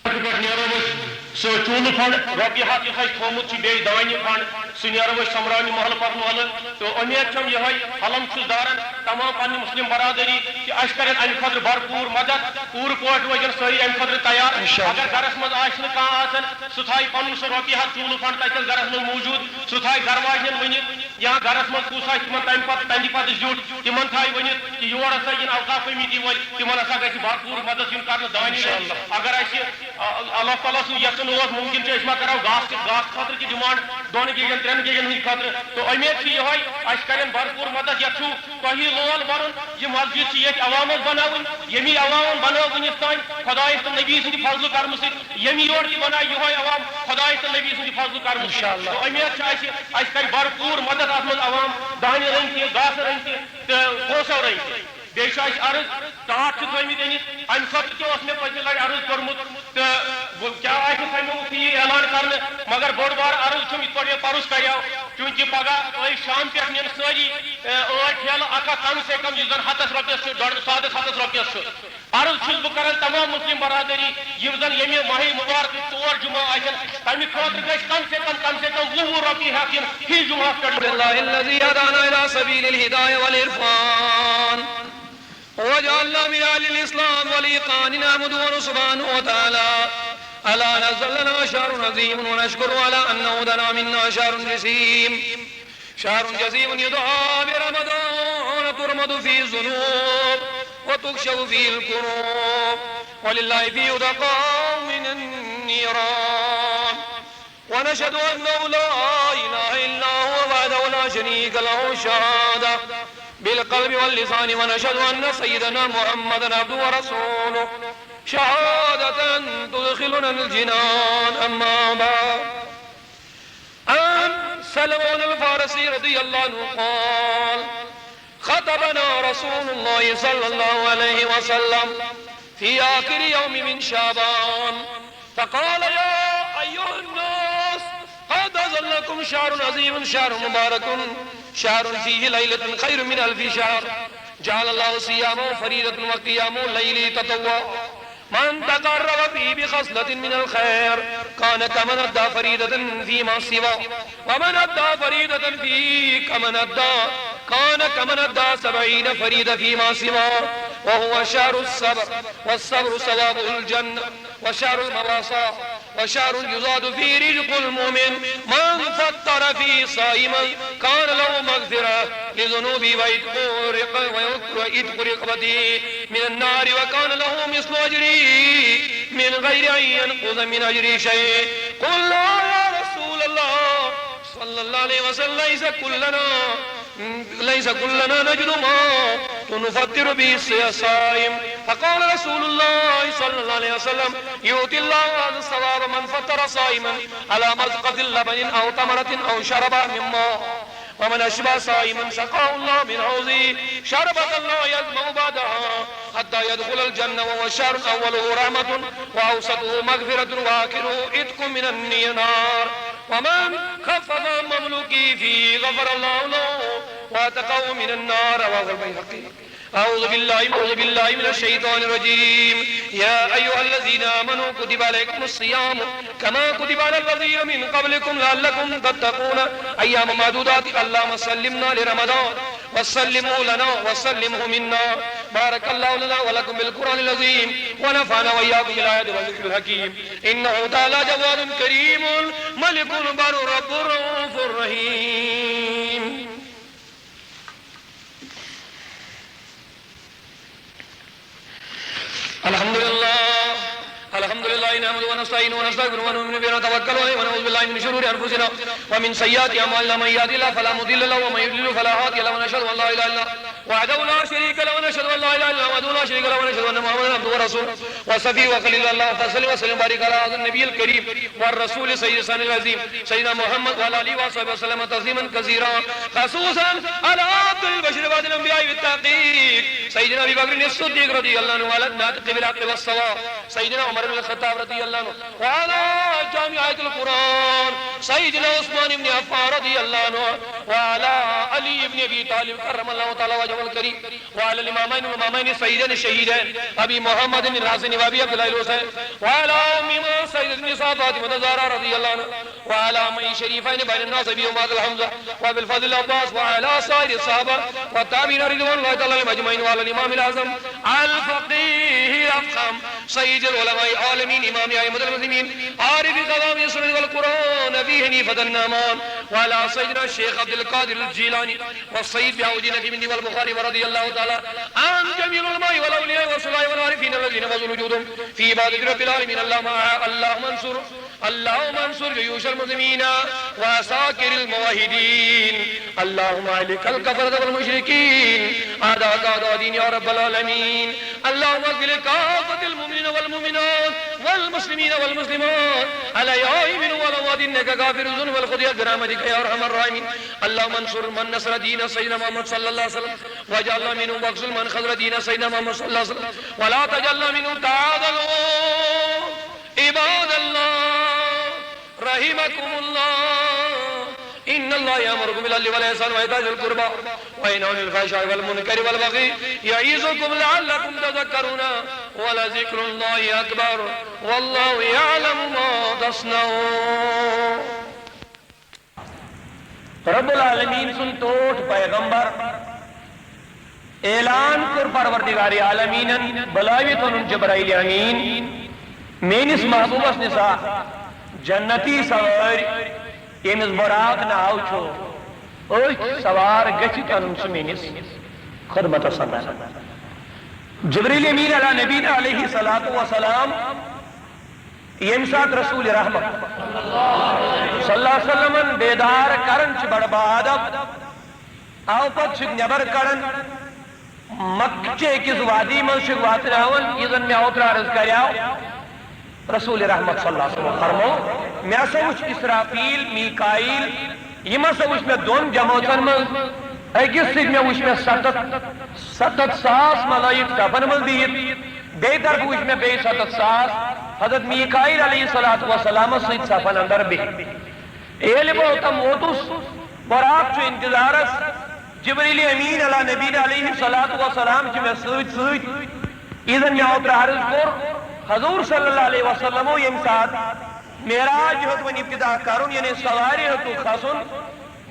پٮ۪ٹھ نیرو أسۍ سُہ چوٗلہٕ فنڈ، رۄپیہِ ہتھ یُس اَسہِ تھوٚومُت چھُ، بیٚیہِ دانہِ فنڈ، سُہ نیرو أسۍ سۄمبراونہِ محلہٕ پکنہٕ وَلہٕ۔ تہٕ اُمید چھم یِہوٚے، حلم چھُس داران تمام پننہِ مسلم برادری کہِ اَسہِ کَرن اَمہِ خٲطرٕ بھرپوٗر مدد، پوٗرٕ پٲٹھۍ روزن سٲری اَمہِ خٲطرٕ تیار۔ انشاءاللہ۔ اگر گرس منٛز آسہِ نہٕ کانٛہہ آسان، سُہ تھایہِ پنُن سُہ رۄپیہِ ہتھ چوٗلہٕ فنڈ تَتہِ تھَس گرس منٛز موٗجوٗد، سُہ تھایہِ گرٕ واجنٮ۪ن ؤنِتھ۔ یا گرس منٛز کُس آسہِ تِمن تمہِ پتہٕ، تمہِ پتہٕ زیُٹھ، تِمن تھایہِ ؤنِتھ کہِ یور ہسا یِن اوقاف کمیٹی وٲلۍ، تِمن ہسا گژھِ بھرپوٗر مدد یُن کرنہٕ دانہِ۔ انشاءاللہ۔ اگر اسہِ، آ، اللہ تعالیٰ سُنٛد یژھُن اوس، ممکن چھُ أسۍ ما کرو گاسہٕ، گاسہٕ خٲطرٕ تہِ ڈیمانڈ دۄن گیجن، ترٛٮ۪ن گیجن ہٕنٛدِ خٲطرٕ۔ تہٕ اُمید چھِ یِہوٚے، اسہِ کرن بھرپوٗر مدد۔ یتھ چھُ تۄہہِ لول برُن، یہِ مسجد چھِ ییٚتہِ عوامس بناوٕنۍ، ییٚمی عوامن بنٲو وُنِس تام خدایس تہٕ نبی سٕنٛدِ فضلہٕ کرمہٕ سۭتۍ۔ ییٚمہِ یور تہِ بنایہِ یِہوے عوام خدایس تہٕ نبی سٕنٛدِ فضلہٕ کرمہٕ۔ انشاءاللہ۔ تہٕ اُمید چھِ اَسہِ، اَسہِ کرِ بھرپوٗر مدد اَتھ منٛز عوام، دانہِ رٔنگۍ تہِ، گاسہٕ رٔنگۍ تہِ تہٕ پونٛسو رٔنگۍ تہِ۔ بیٚیہِ چھُ اَسہِ عرض، ٹاٹھ چھِ تھٲومٕتۍ أنِتھ۔ اَمہِ خٲطرٕ تہِ اوس مےٚ پٔتمہِ لٹہِ عرض کوٚرمُت تہٕ وۄنۍ کیٛاہ آسہِ تھٲومٕتۍ یہِ اعلان کرنہٕ، مگر بوٚڑ بار عرض چھُم یِتھ پٲٹھۍ مےٚ پرُس کریاو، چوٗنٛکہِ پگاہ ٲسۍ شام پٮ۪ٹھ نِن سٲری، اَ، ٲٹھ ٹھیلہٕ اکھ اکھ کم سے کم، یُس زن ہتس رۄپیس چھُ، ڈۄڈ، سادس ہتس رۄپیس چھُ۔ عرض چھُس بہٕ کران تمام مسلم برادری، یِم زن ییٚمہِ ماہِ مبارکٕکۍ ژور جمعہ آسن، تمہِ خٲطرٕ گژھِ کم سے کم، کم سے کم وُہ وُہ رۄپیہِ ہٮ۪تھ یِن فی جمعہ پٮ۪ٹھ۔ بالله الذي هدانا إلى سبيل الهداية والعرفان وجعلنا من أهل الإسلام والإيقان نحمده سبحانه وتعالى على أن أنزل لنا شهر عظيم ونشكره على أن أودعنا منا شهر جسيم، شهر جسيم يدعى برمضان، ترد فيه الذنوب وتكشف فيه الكروب ولله فيه عتقاء من النيران. ونشهد أنه لا إله إلا هو وحده لا شريك له شهادة بالقلب واللسان، ونشهد أن سيدنا محمدا عبده ورسوله شهادة تدخلنا الجنان. أما بعد، عن سلمان الفارسي رضي الله عنه قال: خطبنا رسول الله صلى الله عليه وسلم في آخر يوم من شعبان فقال: يا أيها الناس، قد أظلكم شهر عظيم، شهر مبارك، شهر فيه ليلة خير من ألف شهر، جعل الله صيامه فريضة وقيام الليل تطوعا، من تقرب فيه بخصلة من الخير كان كمن أدى فريضة فيما سواه، ومن أدى فريضة فيه كمن أدى، كان كمن أدى سبعين فريضة فيما سواه، وهو شهر الصبر، والصبر ثوابه الجنة، وشهر المواساة، وشهر يزاد فيه رزق المؤمن، من فطر فيه صائما كان له مغفرة لذنوبه وعتق رق-، وعتق رقبته من النار، وكان له مثل أجره من غير أن ينقص من أجره شيء. قلنا: يا رسول الله صلى الله عليه وسلم، ليس كلنا، ليس كلنا نجد ما نفطر به الصائم. فقال رسول الله صلى الله عليه وسلم: يؤتي الله هذا الثواب من فطر صائما على مذقة لبن أو تمرة أو شربة من ماء، ومن أشبع صائما سقاه الله من حوضه شربة لا يظمأ بعدها حتى يدخل الجنة، وهو شهر أوله رحمة وأوسطه مغفرة وآخره عتق من النار، ومن خفف عن مملوكه فيه غفر الله له وأعتقه من النار. رواه البيهقي. أعوذ بالله، أعوذ بالله من الشيطان الرجيم. يا أيها الذين آمنوا كتب عليكم الصيام كما كتب على الذين من قبلكم لعلكم تتقون. أياما معدودات. اللهم سلمنا لرمضان وسلمه لنا وسلمه منا. بارك الله لنا ولكم بالقرآن العظيم ونفعنا وإياكم بالآيات والذكر الحكيم. إنه تعالى جواد كريم ملك بر رب رؤوف رحيم. الحمد لله. الحمد لله نحمده ونستعينه ونستغفره ونؤمن به ونتوكل عليه ونعوذ بالله من شرور أنفسنا ومن سيئات أعمالنا. من يهده الله فلا مضل له ومن يضلل فلا هادي له، ونشهد أن لا إله إلا الله وحده لا شريك له، ونشهد أن لا إله إلا الله وحده لا شريك له، ونشهد أن محمدا عبده ورسوله وصفيه وخليله. اللهم صل وسلم وبارك على هذا النبي الكريم والرسول سيد الإنسان العظيم سيدنا محمد وعلى آله وصحبه وسلم تسليما كثيرا، خصوصا على أفضل البشر بعد الأنبياء بالتحقيق سيدنا أبي بكر الصديق رضي الله عنه وعلى الناطق بالحق والصواب سيدنا عمر بن الخطاب رضي الله عنه وعلى جامع آية القرآن سيدنا عثمان بن عفان رضي الله عنه وعلى علي بن أبي طالب كرم الله تعالى وجهه الكريم وعلى الإمامين والإمامين سيدين الشهيدين أبي محمد الحسن وأبي عبد الله الحسين وعلى أمهما سيدة النساء فاطمة الزهراء رضي الله عنها وعلى عمي الشريفين بين الناس أبي وأم الحمزة وأبي الفضل العباس وعلى سائر الصحابة والتابعين رضوان الله تعالى عليهم أجمعين وعلى الإمام الأعظم الفقيه الأفخم سيد العلماء العالمين إمام أئمة المسلمين عارف قوام السنة والقرآن أبي حنيفة النعمان وعلى سيدنا الشيخ عبد القادر الجيلاني والسيد بهاء الدين الدمشقي والبخاري ورضي الله تعالى عن جميع العلماء والأولياء والصلحاء والعارفين الذين فضلوا وجودهم في عبادة رب العالمين. اللهم، اللهم انصر، اللهم انصر جيوش المسلمين وعساكر الموحدين. اللهم أهلك الكفرة والمشركين أعداءك أعداء الدين يا رب العالمين. اللهم اغفر لكافة المؤمنين والمؤمنات والمسلمين والمسلمات الأحياء منهم والأموات إنك غافر الذنوب والخطيئات برحمتك يا أرحم الراحمين. اللهم انصر من نصر دين سيدنا محمد صلى الله عليه وسلم واجعلنا منهم واخذل من خذل دين سيدنا محمد صلى الله عليه وسلم ولا تجعلنا منهم. تعالوا عباد الله رحمكم الله إن الله يأمركم بالعدل والإحسان وإيتاء ذي القربى وينهى عن الفحشاء والمنكر والبغي يعظكم لعلكم تذكرون ولذكر الله أكبر والله يعلم ما تصنعون. رب العالمین سُنٛد ٹوٹھ پیغمبر اعلان کوٚر پروردگار عالمینن بُلٲوِتھ ووٚنُن جبرائیل امین، میٲنِس محبوبس نِسا جنتی سوٲرۍ ییٚمِس براق ناو چھُ، أتھۍ سوار گٔژھِتھ اَنُن سُہ میٲنِس خدمتس اندر۔ جبریل امین علی نبینا علیہ الصلوۃ والسلام ییٚمہِ ساتہٕ رسول رحمت صلی اللہ علیہ وسلمن بیدار کران چھِ، بڑٕ باادب، او پتہٕ چھِ نٮ۪بر کڑان، مکہ چہِ أکِس وادی منٛز چھِ واتناوان، یہِ زن مےٚ اوترٕ عرض کریاو۔ رسول رحمت صلی اللہ علیہ وسلم فرمو، مےٚ ہسا وٕچھ اسرافیل، میکائیل، یِم ہسا وٕچھ مےٚ دۄن جمٲژن منٛز، أکِس سۭتۍ مےٚ وٕچھ مےٚ ستتھ، ستتھ ساس ملائک صفن منٛز بِہِتھ، بیٚیہِ طرفہٕ وٕچھ مےٚ بیٚیہِ ستتھ ساس حضرت میکائیل علیہ الصلوۃ والسلامس سۭتۍ صفن اندر بِہِتھ۔ ییٚلہِ بہٕ اوٚتام ووتُس، براق چھُ انتظارس، جبریل امین علی نبینا علیہ الصلوۃ والسلام چھِ مےٚ سۭتۍ سۭتۍ۔ یہِ زن مےٚ اوترٕ عرض کوٚر، حضور صلی اللہ علیہ وسلمو ییٚمہِ ساتہٕ معراج ہیوٚت وۄنۍ ابتدا کرُن، یعنی سوارِ ہیوٚتُکھ کھسُن،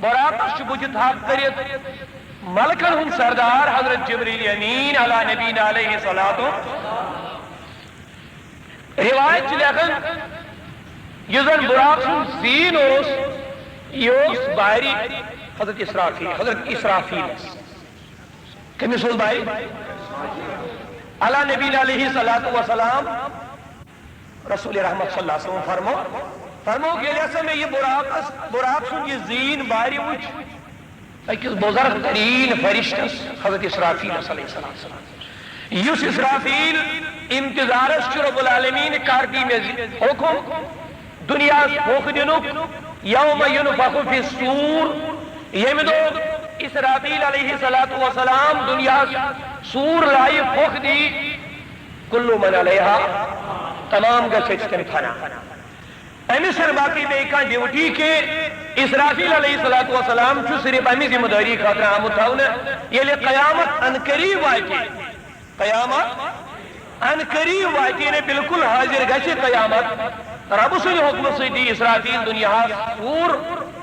براقس چھُ بُتھِ تھپھ کٔرِتھ ملکن ہُنٛد سردار حضرت جبریل امین علی نبینا علیہ الصلوۃ۔ روایت چھِ لیکھان، یُس زن براق سُنٛد زیٖن اوس، یہِ اوس بارِ حضرت اسرافیل، حضرت اسرافیلس۔ کٔمِس اوس بارِ؟ علی نبینا علیہ الصلوۃ والسلام۔ رسول رحمت صلی اللہ علیہ وسلم فرمو، فرمو، ییٚلہِ ہسا مےٚ یہِ براقس، براق سُنٛد یہِ زیٖن بارِ وٕچھ، أکِس بُزرگ تریٖن فرشتس حضرت اسرافیلس علیہ السلام، یُس اسرافیل انتظارس چھُ رب العالمین، کر دی مےٚ زِ حکم دُنیاہس پھۄکھ دِنُک، یوم ینفخ فی الصور، ییٚمہِ دۄہ اسرافیل علیہ الصلوۃ والسلام دُنیاہس صور لایہِ پھۄکھ دی، کل من علیہا، تمام گژھِ أتھۍ سۭتۍ فنا۔ أمِس چھَنہٕ باقٕے بیٚیہِ کانٛہہ ڈیوٹی کینٛہہ۔ اسرافیل علیہ الصلوۃ والسلام چھُ صرف اَمہِ ذمہٕ دٲری خٲطرٕ آمُت تھاونہٕ، ییٚلہِ قیامت عنقریب واتہِ، قیامت عنقریب واتہِ، یعنی بالکل حٲضِر گژھِ قیامت۔ رۄبہٕ سٕنٛدِ حُکمہٕ سۭتۍ دی اسرافیل دُنیاہَس صور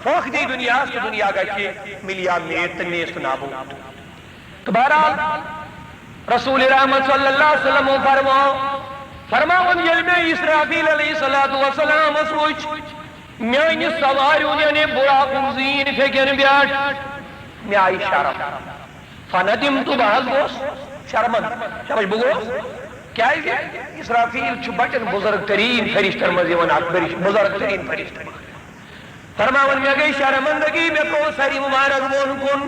پھۄکھ دی دُنیاہَس تہٕ دُنیا گژھِ مِلیار میٖٹ تہٕ نیست نابوٗد۔ تہٕ بہرحال، رسول رحمت صلی اللہ علیہ وسلم فرماو، فرماوان، ییٚلہِ مےٚ اسرافیل علیہ الصلوۃ والسلامس وُچھ، میٛانہِ سوارِ ہُنٛد یعنی براقُک زیٖن پھیٚکٮ۪ن پٮ۪ٹھ، مےٚ آیہِ شرم۔ فندمت، بہٕ حظ گوس شرمند۔ شاباش، بہٕ گوس۔ کیٛازِ؟ اسرافیل چھُ بچن بُزرگ تریٖن فرشتن منٛز یِوان، اکھ فرشتہٕ، بُزرگ تریٖن فرشتہٕ۔ فرماوان، مےٚ گٔے شرمندگی، مےٚ ترٛوو سری مبارک بۄن کُن۔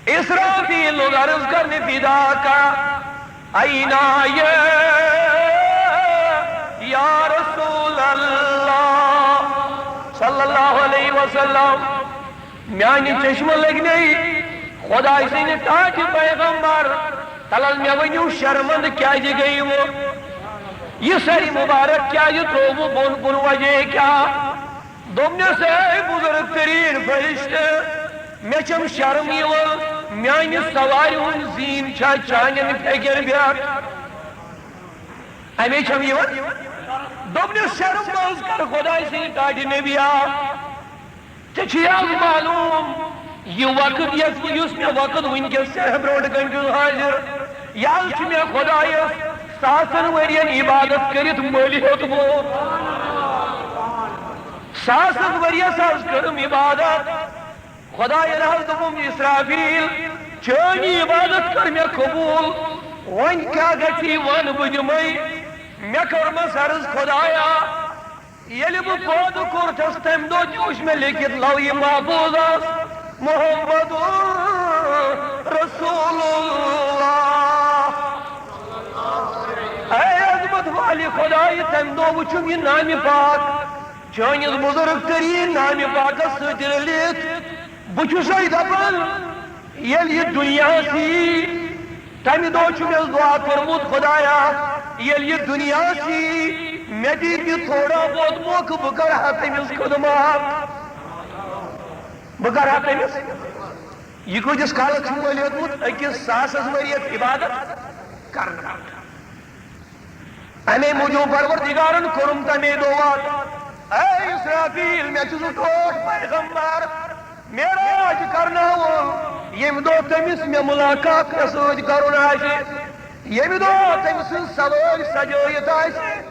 اسرافیل لوٚگ عرض کرنہِ، فداک، عینایہ، یا رسول اللہ صلی اللہ علیہ وسلم، میانہِ چشمہٕ لٔگۍ نے خداے سٕنٛدِ ٹاٹھہِ پیغمبر۔ تلہٕ حظ مےٚ ؤنِو، شرمند کیازِ گٔیوٕ؟ یہِ سری مبارک کیازِ ترٛووٕ بۄن کُن، وجہ کیٛاہ؟ دوٚپنس، اے بُزرگ تریٖن فرشتہٕ، مےٚ چھم شرم یِوان، میانہِ سوارِ ہُنٛد زیٖن چھا چانٮ۪ن پھیٚکٮ۪ن پٮ۪ٹھ؟ اَمے چھم یِوان۔ دوٚپنس، شرم منٛز کر خداے سٕنٛدِ ٹاٹھہِ نبیا۔ ژےٚ چھُے حظ معلوم، یہِ وقت یَتھ، یُس مےٚ وقت وٕنکیٚس ژےٚ برونٛٹھ کَنہِ چھُس حٲضِر، یہِ حظ چھُ مےٚ خۄدایَس ساسَن ؤرین عبادت کٔرِتھ مٔلۍ ہیوٚتمُت۔ ساسَن ؤریَس حظ کٔرٕم عبادت۔ خۄدایَن حظ دوٚپُم، اسرافیل، چٲنۍ یہِ عبادت کٔر مےٚ قبوٗل، وۄنۍ کیٛاہ گژھی وَن بہٕ دِمَے۔ مےٚ کٔرمَس عرض، خۄدایا، ییٚلہِ بہٕ پٲدٕ کوٚرتھس، تَمہِ دۄہ تہِ وُچھ مےٚ لیکھِتھ لوحہِ محفوظس، محمد رسول اللہ۔ اے عظمت والہِ خۄدایہِ، تَمہِ دۄہ وُچھُم یہِ نامہِ پاک، چٲنِس بُزرگ تریٖن نامہِ پاکس سۭتۍ رٔلِتھ۔ بہٕ چھُسے دپان، ییٚلہِ یہِ دُنیاہس یی، تمہِ دۄہ چھُ مےٚ دُعا کوٚرمُت، خۄدایا، ییٚلہِ یہِ دُنیاہس یی، مےٚ دِ تہِ تھوڑا بہت موقعہٕ، بہٕ کرٕ ہا تٔمِس خدمت، بہٕ کرٕ ہا تٔمِس۔ یہِ کۭتِس کالس چھُ مٔلۍ ہیوٚتمُت؟ أکِس ساسس ؤرۍ یس عبادت کرنہٕ پتہٕ۔ اَمے موٗجوٗب پروردگارن کوٚرُم تَمے دۄہ وعدٕ، اے اسرافیل، مےٚ چھُ سُہ ٹوٹھ پیغمبر معراج کرناوُن، ییٚمہِ دۄہ تٔمِس مےٚ مُلاقات مےٚ سۭتۍ کرُن آسہِ، ییٚمہِ دۄہ تٔمۍ سٕنٛز سوٲرۍ سجٲیِتھ آسہِ،